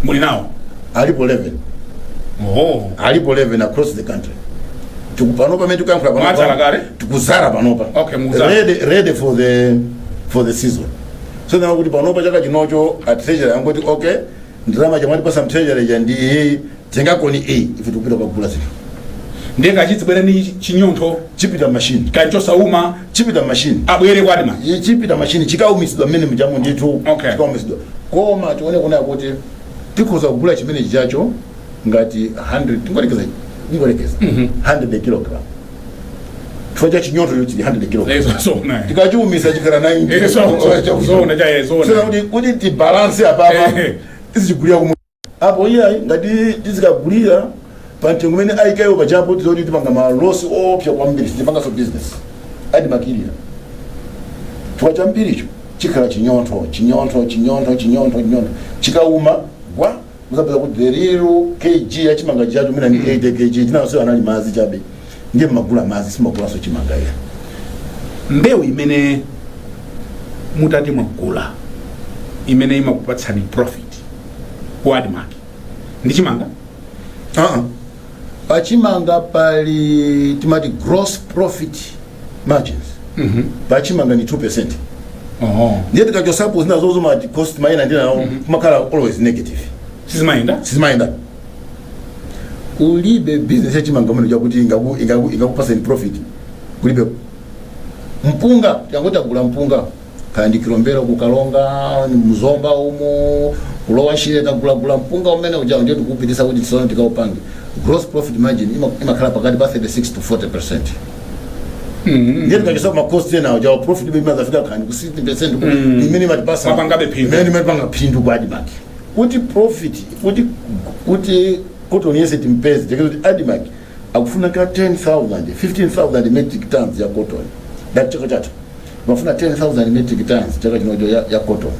Speaker 3: Muli nawo?
Speaker 4: Alipo 11. Alipo 11 across the country. Panopa pamene tikuyankhula panopa,
Speaker 3: Mwadzala kale?
Speaker 4: Tikuzara panopa.
Speaker 3: Okay, mukuzala.
Speaker 4: Ready for the season. So ndama kuti panopa chaka chinocho a Treasury angoti, "Okay, ndalama chamwatipasa mtreasury ja ndi iyi, tengakoni iyi," ife tikupita kukagula zinthu.
Speaker 3: Ndiye kachizibwera ndi chinyontho?
Speaker 4: Chipita machine.
Speaker 3: Kanchosauma?
Speaker 4: Chipita machine.
Speaker 3: Abwere kwa ADMARC.
Speaker 4: Chipita machine, chikaumisidwa mmene mujamo ndithu. Chikaumisidwa, koma tione kuna kuti tikhoza kugula chimene chichacho ngati 100, tingorekeza, tingorekeza 100 kilogram, chifukwa cha chinyontho chili 100 kilogram.
Speaker 3: Zona.
Speaker 4: Tikachiumisa chikhala 90.
Speaker 3: Zona cha zona.
Speaker 4: Sasa kuti tibalance apapa, tizichigulira kumwe apo iyayi, ngati tizikagulira pa mtengo umene ayikayo pachapo, tizoti tipanga ma loss opsa kwambiri, sitipanganso business. ADMARC-ilira chifukwa chambiricho chikhala chinyontho, chinyontho, chinyontho, chinyontho, chinyontho, chikauma gwa, muzapeza kuti the real kg ya chimanga chacho mwina ni 80 kg, chinanso anali mazi chabe. Ndiye mmagula mazi, simagulanso chimanga iya.
Speaker 3: Mbewu imene mutati mwagula imene imakupatsani profit ku ADMARC ndi chimanga?
Speaker 4: Uh-uh. Pachimanga pali timati gross profit margins. Pachimanga ni 2%. Ndiye tikachosapo zina zozo, ma cost maina ndi nawo, kumakhala always negative.
Speaker 3: Sizimayenda.
Speaker 4: Sizimayenda. Kulibe business yachimanga muno chakuti ingakupaseni profit, kulibe. Mpunga, tikangoti agula mpunga, kaya ndi Kilombero, kuKaronga, Mzomba umo, kulowa Shire, tagulagula mpunga umene uja, ndiye tikupitisa kuti tsono tikaupange, gross profit margin imakhala pakati pa 36 to 40%. Ndiye tikachisa ma cost ena uja, profit ibe imazafika khani ku 60% imene imatipasa
Speaker 3: Mapangabe phindu.
Speaker 4: Imene imapanga phindu kwa ADMARC, kuti profit, kuti cotton yese timpeze tekezi kuti ADMARC akufuna ka 10,000, 15,000 metric tons ya cotton. That chaka chatha mafuna 10,000 metric tons chaka chinocho ya cotton,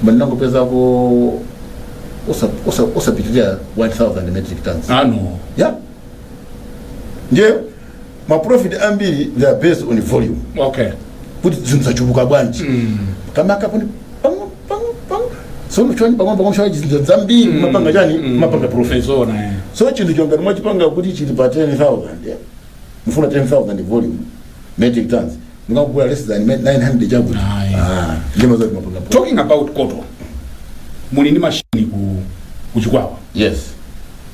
Speaker 4: bandangopezako osapitirira 1000 metric tons.
Speaker 3: Ah, no.
Speaker 4: Yeah, ndiye ma profit ambiri, they are based on volume, kuti zinthu zachuluka bwanji. Kamaka poni pang'ono pang'ono pang'ono, so choni pang'ono pang'ono choni, zinthu zambiri mapanga chani? Mapanga profit.
Speaker 3: Zona, eh.
Speaker 4: So chinthu chongati mwachipanga kuti chili pa 10,000, yeah? Mfuna 10,000 volume metric tons, mungakugula less than 900 chakuti
Speaker 3: Ayi.
Speaker 4: Ah, ndiye mazoti mapanga profit.
Speaker 3: Talking about cotton, muli ndi mashini ku Chikwawa?
Speaker 4: Yes.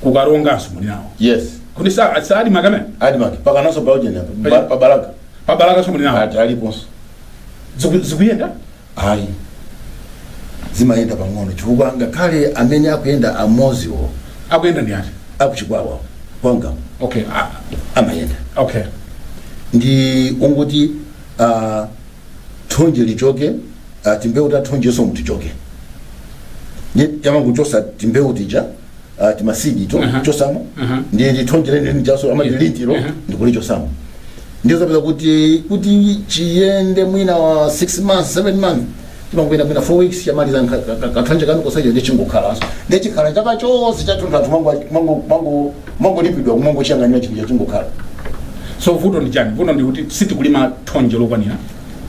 Speaker 3: KuKaronganso muli nawo?
Speaker 4: Yes.
Speaker 3: Kuti sa ADMARC amene?
Speaker 4: ADMARC pakananso paujeni apa, pa Balaka.
Speaker 3: PaBalaka muli nawo?
Speaker 4: Ati aliponso.
Speaker 3: Zikuyenda?
Speaker 4: Ayi, zimayenda pang'ono, chifukwa ngakhale amene akuyenda amoziwo.
Speaker 3: Akuyenda ndi ati?
Speaker 4: Akuchikwawa kwanga.
Speaker 3: Okay, ah.
Speaker 4: Amayenda. Ndi ungoti thonje lichoke, timbewu ta thonjeso mutichoke, ndi yamanguchosa timbewu tija, tima seed to chosamo. Ndi thonje lene lijaso amati lintilo, ndikulichosamo. Ndiyo zapeza kuti chiyende mwina wa 6 months, 7 months, timangoyenda mwina 4 weeks, chamaliza kathonje kanu kosaija, ndi chingokhalanso, ndi chikhala chaka chonse chathunthu, anthu mangolipidwa kumangochiyang'anira chinthu chachingokhala.
Speaker 3: So vuto ndi chani? Vuto ndi kuti sitikulima thonje lokwanira?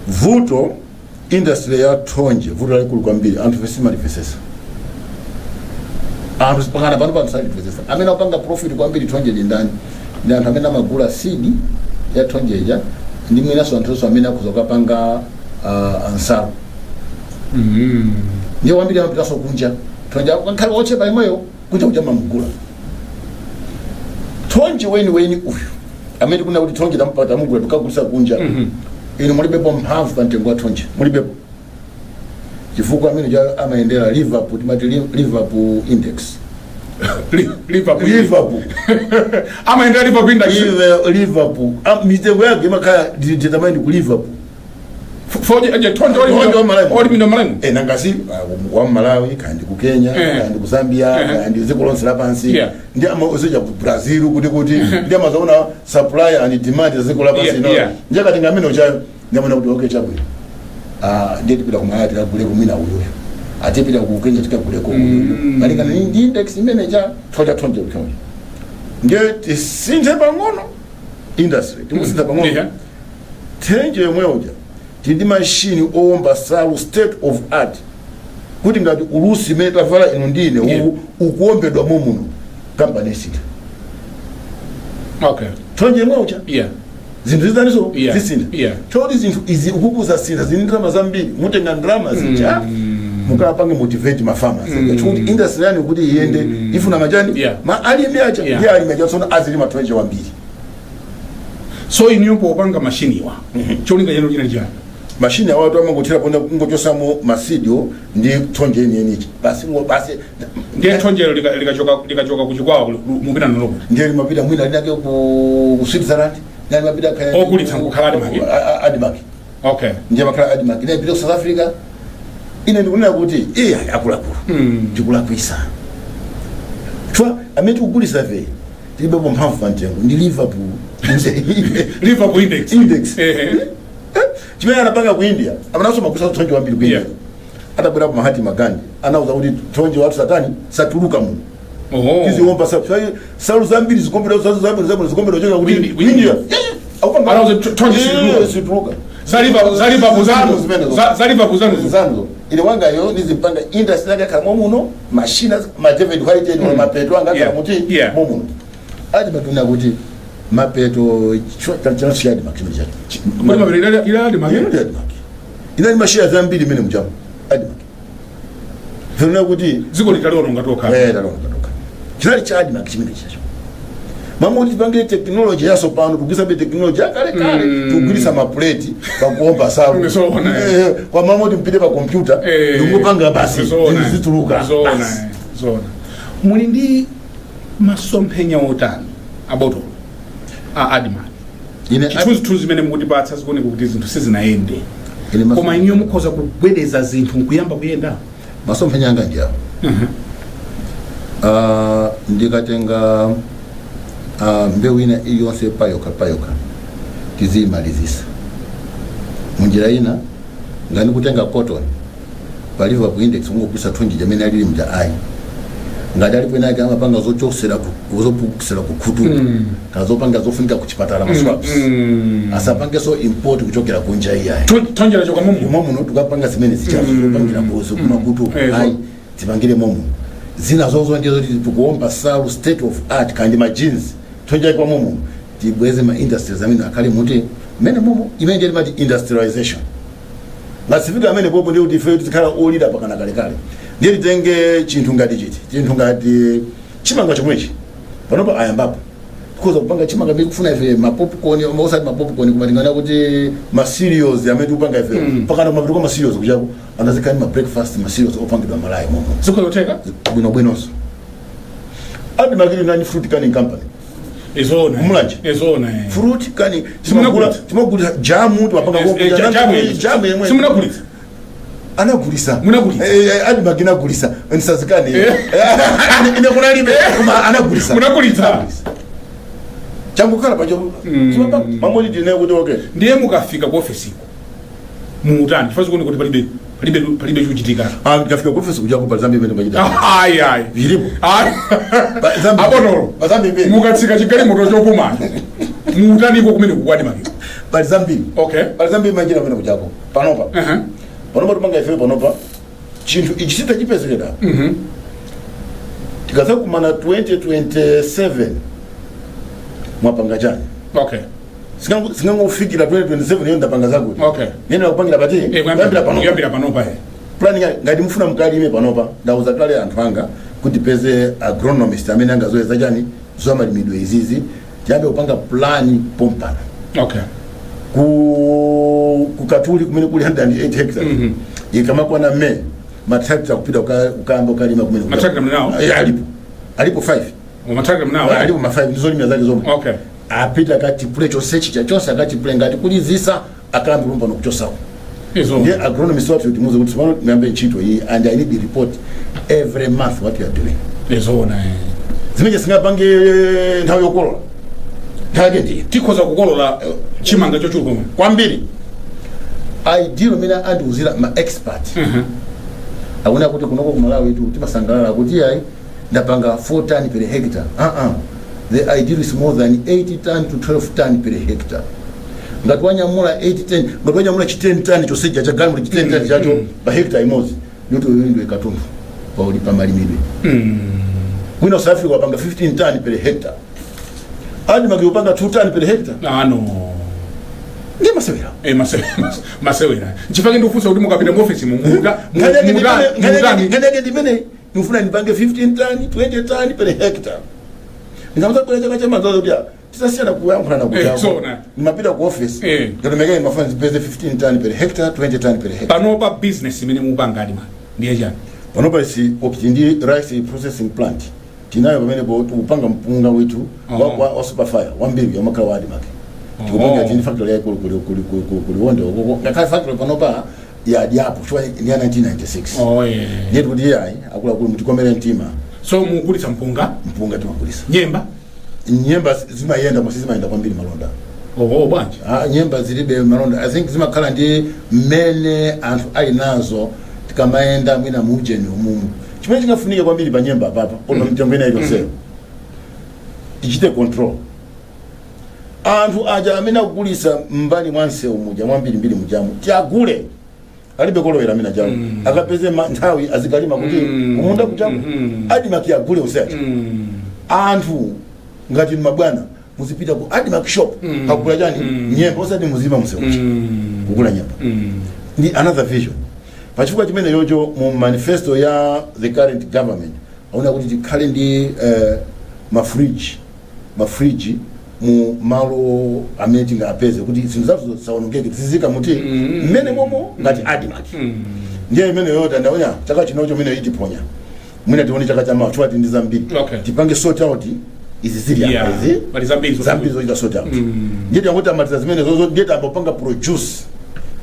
Speaker 4: Vuto, industry ya thonje, vuto lalikulu kwambiri, anthu fesimalipesesa, anthu pakana pano panthu salipesesa. Amene akupanga profit kwambiri thonje ndi ndani? Ndi anthu amene amagula seed ya thonjeja, ndi mwinanso anthunso amene akhuza kukapanga nsalu. Ndiye wambiri amapitanso kunja thonje, nkhale ochepa imweyo, kunja kuja mamugula thonje weni weni uyu amene kuna kuti thonje tampata, tamugula, tukagulisa kunja. Inu mulibepo mphamvu pa mtengo wa thonje, mulibepo, chifukwa amene ja amayendera Liverpool, timati Liverpool index.
Speaker 3: Liverpool?
Speaker 4: Liverpool.
Speaker 3: Amayendera Liverpool index?
Speaker 4: Liverpool. Ah, mitengo yake imakhala determined ku Liverpool.
Speaker 3: Foje aje thonje?
Speaker 4: Thonje wa Malawi.
Speaker 3: Olimidwa Malawi.
Speaker 4: Eh, nangasi wa Malawi, kandi ku Kenya, kandi ku Zambia, kandi dziko lonse lapansi. Ndi amazoja ku Brazil, kuti ndi amazaona supply and demand za dziko lapansi. No, ndi akatenga amene uchayo, ndi amene kuti okay, chabwino, ah, ndiye tipita ku Malawi tikaguleko mwina uyuyu, atipita ku Kenya tikaguleko uyuyu, malingana ndi index imene cha thonje thonje thonje. Ndiye tisinthe pang'ono industry, tikusintha pang'ono. Thenje yomwe uja, tili ndi mashini owomba salu, state of art, kuti ngati ulusi imene tavala inu ndine ukuwombedwa momuno, kampani isintha. Thonje yomwe uja, zinthu zizaniso zisintha. Choti zinthu izi ukukuza sintha, zini ndalama zambiri, mutenga ndalama zija mukapange motivate ma farmers, chikuti industry yani kuti iyende ifuna majani, ma alimi aja. Ndi alimi aja tsono azilima thonje wambiri.
Speaker 3: So iniyo popanga mashiniwa, cholinga chanu chinali chani?
Speaker 4: Mashini awatu amangothera ponda kungochosamo ma seed ndi thonje yeniyenichi basi, basi.
Speaker 3: Ndiye thonjelo likachoka kuChikwawa mupita nalo?
Speaker 4: Ndiye limapita mwina linake ku Switzerland, ndiye limapita
Speaker 3: Ogulitsa nkukhala ADMARC?
Speaker 4: ADMARC. Ndiye makhala ADMARC, ine ipita ku South Africa. Ine ndikunena kuti iya, akuluakulu, ndikulakwisa chwa amene tikugulisa fe tilibepo mphamvu pa mtengo, ndi Liverpool.
Speaker 3: Liverpool index.
Speaker 4: Index.
Speaker 3: Ehe.
Speaker 4: Chimene anapanga ku India, amananso magusa thonje wambiri ku India. Atabwerapo Mahatma Gandhi, anauza kuti thonje watu satani satuluka muno. Tiziwomba salu zambiri zikombedwa, salu zambiri zambiri zikombedwa choka kuti
Speaker 3: Ku India.
Speaker 4: India. Akupanga
Speaker 3: Anauza thonje situluka.
Speaker 4: Situluka.
Speaker 3: Za Liverpool zanu.
Speaker 4: Zimenezo.
Speaker 3: Za Liverpool zanu.
Speaker 4: Zanuzo. Ile wangayo nizipanga industry yake kama muno, mashina ma David Whitehead, mapeto anga kama muti momuno ati matuna kuti mapeto chano siyadi makimo chacho.
Speaker 3: Kodi mapeto ile ADMARC?
Speaker 4: Ile ADMARC inali mashia zambiri imene mujamu ADMARC zinaona kuti
Speaker 3: Dziko litaliononga tokha.
Speaker 4: Eh, talonga toka. Chinali cha ADMARC chimene chacho. Mamoti tipange technology yatsopano, kugwiritsabe technology yakalekale, tikugwiritsa mapuleti pakuomba salu.
Speaker 3: Zoona.
Speaker 4: Kwa mamoti mpite pa computer, ndikupanga basi,
Speaker 3: Zoona.
Speaker 4: zinthu zituluka.
Speaker 3: Zoona.
Speaker 4: Basi.
Speaker 3: Zoona. Muli ndi masomphenya otani, abotolo a ADMARC?
Speaker 4: Ine
Speaker 3: Chithunzithunzi zimene mukutipatsa zikuoneka kuti zinthu sizinayende,
Speaker 4: ine
Speaker 3: koma inuyo mukhoza kugwedeza zinthu nkuyamba kuyenda.
Speaker 4: Masomphenya anga ndiawo. Ndikatenga mbewu ina iliyonse payokha payokha, tiziyimalizisa munjira ina. Ngani kutenga cotton pa Liverpool index, ungogulisa thonje jamene alili mja, ayi. Ngati alipo inake amapanga zochosera zopukisira kukhutu, kana zopanga zofunika kuchipatala, ma swabs, asapangenso import kuchokera kunja, iyayi.
Speaker 3: Thonje lachoka mumu.
Speaker 4: Momuno tukapanga zimene zichazo, zopangira kuzo kumakutu, ayi, tipangire momuno. Zina zozo ndizo tikuomba salu state of art kandi ma jeans, thonje kwa momuno. Tibweze ma industries amene akhale muti mene momo, imene ndiye timati industrialization. Ngasifika amene popo, ndiye kuti ife tizikhala olira pakana kalekale. Ndiye titenge chinthu ngati chiti, chinthu ngati chimanga chomwechi. Panopa ayambapo tikhoza kupanga chimanga mbi kufuna ife ma popcorn, osati ma popcorn, koma tingana kuti ma cereals amene tikupanga ife, pakana kumapita kwa ma cereals kuchako, anazikhala ma breakfast, ma cereals opangidwa malayi momo.
Speaker 3: Zikhoza kutheka.
Speaker 4: Bwinobwinonso. ADMARC ili nani fruit canning company.
Speaker 3: Izona.
Speaker 4: Mulanje.
Speaker 3: Izona.
Speaker 4: Fruit canning.
Speaker 3: Simunagulitsa?
Speaker 4: Timagulisa jamu, timapanga
Speaker 3: Jamu yemwe.
Speaker 4: Jamu yemwe.
Speaker 3: Simunagulitsa?
Speaker 4: Anagulisa.
Speaker 3: Munagulitsa?
Speaker 4: ADMARC inagulisa, nsazikane. Ine kunalibe, koma anagulisa.
Speaker 3: Munagulitsa.
Speaker 4: Changukhala pacho mamoni tine kuti okay.
Speaker 3: Ndiye mukafika ku ofesiko muutani? Chifukwa zikuoneka kuti palibe chikuchitika.
Speaker 4: Ah, ndikafika ku ofesi kujako, pali zambiri imene machita.
Speaker 3: Ayi, ayi.
Speaker 4: Zilipo.
Speaker 3: Ayi.
Speaker 4: Pa- zambiri.
Speaker 3: Abotolo.
Speaker 4: Pa zambiri imene.
Speaker 3: Mukatsika chigalimoto chopumacho, muutaniko kumene ku ADMARC?
Speaker 4: Pali zambiri. Pali zambiri machita kumene kujako panopa. Panopa timanga ife, panopa chinthu ichi sitachipezekera. Tikazakumana 2027, mwapanga chani? Singangofikira 2027 iyo ndapanga zakuti nene kupangira pati. Kuyambira panopa.
Speaker 3: Kuyambira panopa.
Speaker 4: Planning ngati mufuna mukalime panopa, ndauza kale anthu anga kuti peze agronomist amene angazoyeza chani, zamalimidwe izizi, tiyambe kupanga plan pompano. Ku kukatuli kumene kuli 108 hectares, ikamakwana May, matractor kupita ukayamba ukalima kumene.
Speaker 3: Matractor mnawo?
Speaker 4: Alipo 5.
Speaker 3: Matractor mnawo?
Speaker 4: Alipo ma 5, ndizolimira zake zomwe. Apita akatipule chonsechi chachonse, akatipule ngati kulizisa, akalambe kumpano kuchosako. Ndiye agronomist wathu timuze kuti tsopano muyambe ntchito iyi, and I need the report every month what you are doing.
Speaker 3: Izona.
Speaker 4: Zimene singapange nthawi yokolola, nthawi yake ndiye.
Speaker 3: Tikhoza kukolola chimanga chochuluka komwe.
Speaker 4: Kwambiri. Ideal imene andiuzira ma expert, akuona kuti kunoko kumalawi itu timasangalala kuti ayi, ndapanga 4 ton per hectare. The ideal is more than 8 ton to 12 ton per hectare. Ngati wanyamula 8 10, ngati wanyamula chi 10 ton chonseja cha galimoto, chi 10 ton chacho pa hectare imodzi, ndikuti uyu ndiwe katundu pauli pamalimidwe. Mwina South Africa wapanga 15 ton per hectare, ADMARC upanga 2 ton per hectare.
Speaker 3: Ah, no.
Speaker 4: Ndi masewera.
Speaker 3: Masewera. Nchifukwa ndikufunsa kuti mukapita mu office mumuta
Speaker 4: Nkhani yake ndimene ndikufuna ndipange 15 ton, 20 ton per hectare. Ndingamuzabwera chaka chamadzazo kuti tisasiyana kuyankhulana.
Speaker 3: Zona.
Speaker 4: Ndimapita ku office, ndatomekeni mafuna ndipeze 15 ton per hectare, 20 ton per hectare.
Speaker 3: Panopa business imene mupanga ADMARC ndiye chani?
Speaker 4: Panopa isi okiti ndi rice processing plant tinayo pamenepo. Tikupanga mpunga withu wa superfire wambiri wamakhala wa ADMARC. Tikupanga tini factory yaikulu kuliwonde ukoko. Ngakhale factory panopa yadyapo chifukwa ndi ya 1996. Ndiye tikuti iyayi, akuluakulu, mutikomere mtima.
Speaker 3: So mugulitsa mpunga?
Speaker 4: Mpunga timagulitsa.
Speaker 3: Nyemba?
Speaker 4: Nyemba zimayenda, koma sizimayenda kwambiri malonda.
Speaker 3: Oh, bwanji?
Speaker 4: Ah, nyemba zilibe malonda. I think zimakhala ndi mmene anthu ali nazo. Tikamayenda mwina muujeni umumu, chimene chingafunike kwambiri pa nyemba apapa, ona mitengo ina iliyonseyo, tichite control anthu aja amene akugulisa mbali mwa msewu muja mwambirimbiri mujamu. Tiagule, alibe kolowera amene ajawo, akapeze nthawi azikalima kuti kumunda kujamu. ADMARC agule useaja. Anthu ngati mabwana, muzipita ku ADMARC shop, kagula chani, nyemba, osati muzima msewu kugula nyemba. Ndi another vision. Pachifukwa chimene yocho, mu manifesto ya the current government aona kuti tikhale ndi ma fridge, ma Mafriji mu malo amene tingapeze kuti zinthu zathu zisaonongeke, tizizika muti mmene momo ngati ADMARC. Ndiye imeneyo tandaonya chaka chinocho imene itiponya, mwina tione chaka chamawa, chifukwa ndi zambiri. Tipange sort out izi zili apa izi.
Speaker 3: Pali zambiri.
Speaker 4: Zambiri zochita sort out. Ndiye tanguti amaliza zimene zozo, ndiye tambopanga produce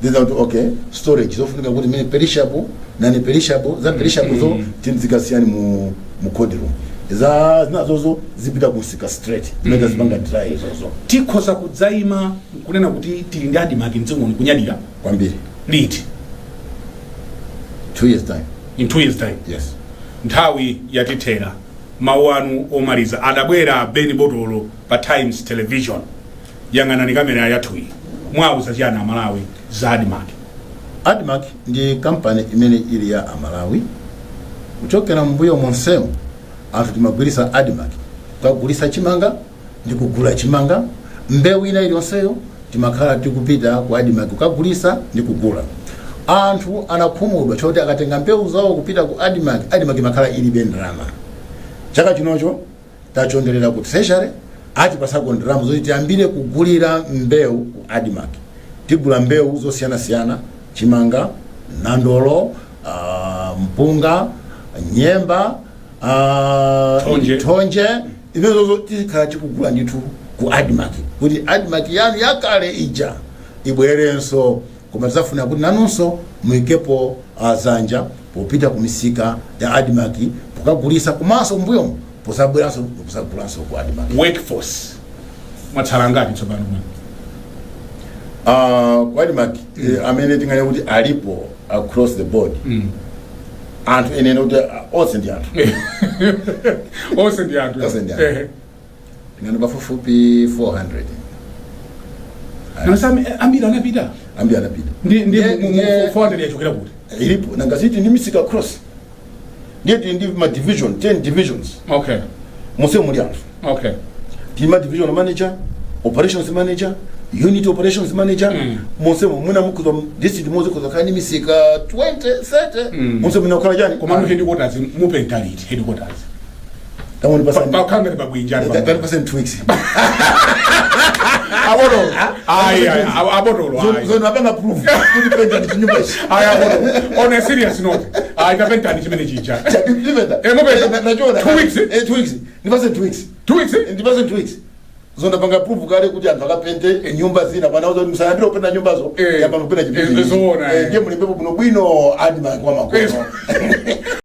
Speaker 4: ndiza kuti okay, storage zofunika kuti mene perishable nani perishable, za perishable zo tinzikasiyani mu cold room, za zinazozo zipita kumsika straight, zimene zipanga dry izozo.
Speaker 3: Tikhoza kudzayima kunena kuti tili ndi ADMARC mdziko muno, kunyadira?
Speaker 4: Kwambiri.
Speaker 3: Liti?
Speaker 4: 2 years time.
Speaker 3: In 2 years time?
Speaker 4: Yes.
Speaker 3: Nthawi yatithera. Mawu anu omaliza. Adabwera Beni Botolo pa Times Television. Yang'anani kamera yathuyi, mwauza chiyani Amalawi za ADMARC?
Speaker 4: ADMARC ndi kampani imene ili ya Amalawi. Kuchokera mbuyo monsemo anthu timagwirisa ADMARC kukagulisa chimanga ndi kugula chimanga. Mbewu ina iliyonseyo timakhala tikupita ku ADMARC kukagulisa ndi kugula. Anthu anakhumudwa choti akatenga mbewu zawo kupita ku ADMARC, ADMARC imakhala ilibe ndalama. Chaka chinocho tachonderera ku Treasury, atipasako ndalama zoti tiyambire kugulira mbewu ku ADMARC. Tigula mbewu zosiyanasiyana: chimanga, nandolo, mpunga, nyemba,
Speaker 3: Thonje.
Speaker 4: Thonje, imenezozo tikhala tikugula ndithu ku ADMARC kuti ADMARC yanu yakale ija ibwerenso. Koma tidzafuna kuti nanunso muyikepo zanja popita ku misika ya ADMARC pokagulisa, komanso mbuyomo posabweranso posagulanso ku ADMARC.
Speaker 3: Workforce mwatsala ngati tsopano mwene?
Speaker 4: Ku ADMARC, amene tingane kuti alipo across the board, anthu enene kuti onse ndi anthu.
Speaker 3: Onse ndi anthu.
Speaker 4: Onse ndi anthu. Tingane pafupifupi 400.
Speaker 3: Nasa ambiri anapita.
Speaker 4: Ambiri anapita.
Speaker 3: Ndi 400 yachokera kuti?
Speaker 4: Ilipo nangasiti ndi misika across, ndiye tili ndi ma division, 10 divisions. Monse muli anthu. Tili ma division manager, operations manager, unit operations manager. Monse mwina mukhuza district monse khuza khala ndi misika 20, 30. Monse mwina kukhala chani.
Speaker 3: Komano headquarters mupenta liti, headquarters?
Speaker 4: Tamoni pasani.
Speaker 3: Pakhala ngati pabwinja.
Speaker 4: Tani pasani 2 weeks.
Speaker 3: Abotolo, ayi, ayi, abotolo, ayi.
Speaker 4: Zono apanga proof kuti penta ndi chinyumba ichi.
Speaker 3: Ayi, abotolo, on a serious note, ayi, tapentani chimene chija.
Speaker 4: Ndipenta.
Speaker 3: Mupenta.
Speaker 4: Nachona.
Speaker 3: 2 weeks, eh?
Speaker 4: Eh, 2 weeks. Ndipase 2 weeks.
Speaker 3: 2 weeks, eh?
Speaker 4: Ndipase 2 weeks. Zonda panga proof kale kuti anthu akapente nyumba zina panauza kuti musayambire kupenta nyumbazo, yamba kupenta chipindi.
Speaker 3: Zoona, eh.
Speaker 4: Ndiye mulimbepo bwino bwino ADMARC kwa makono.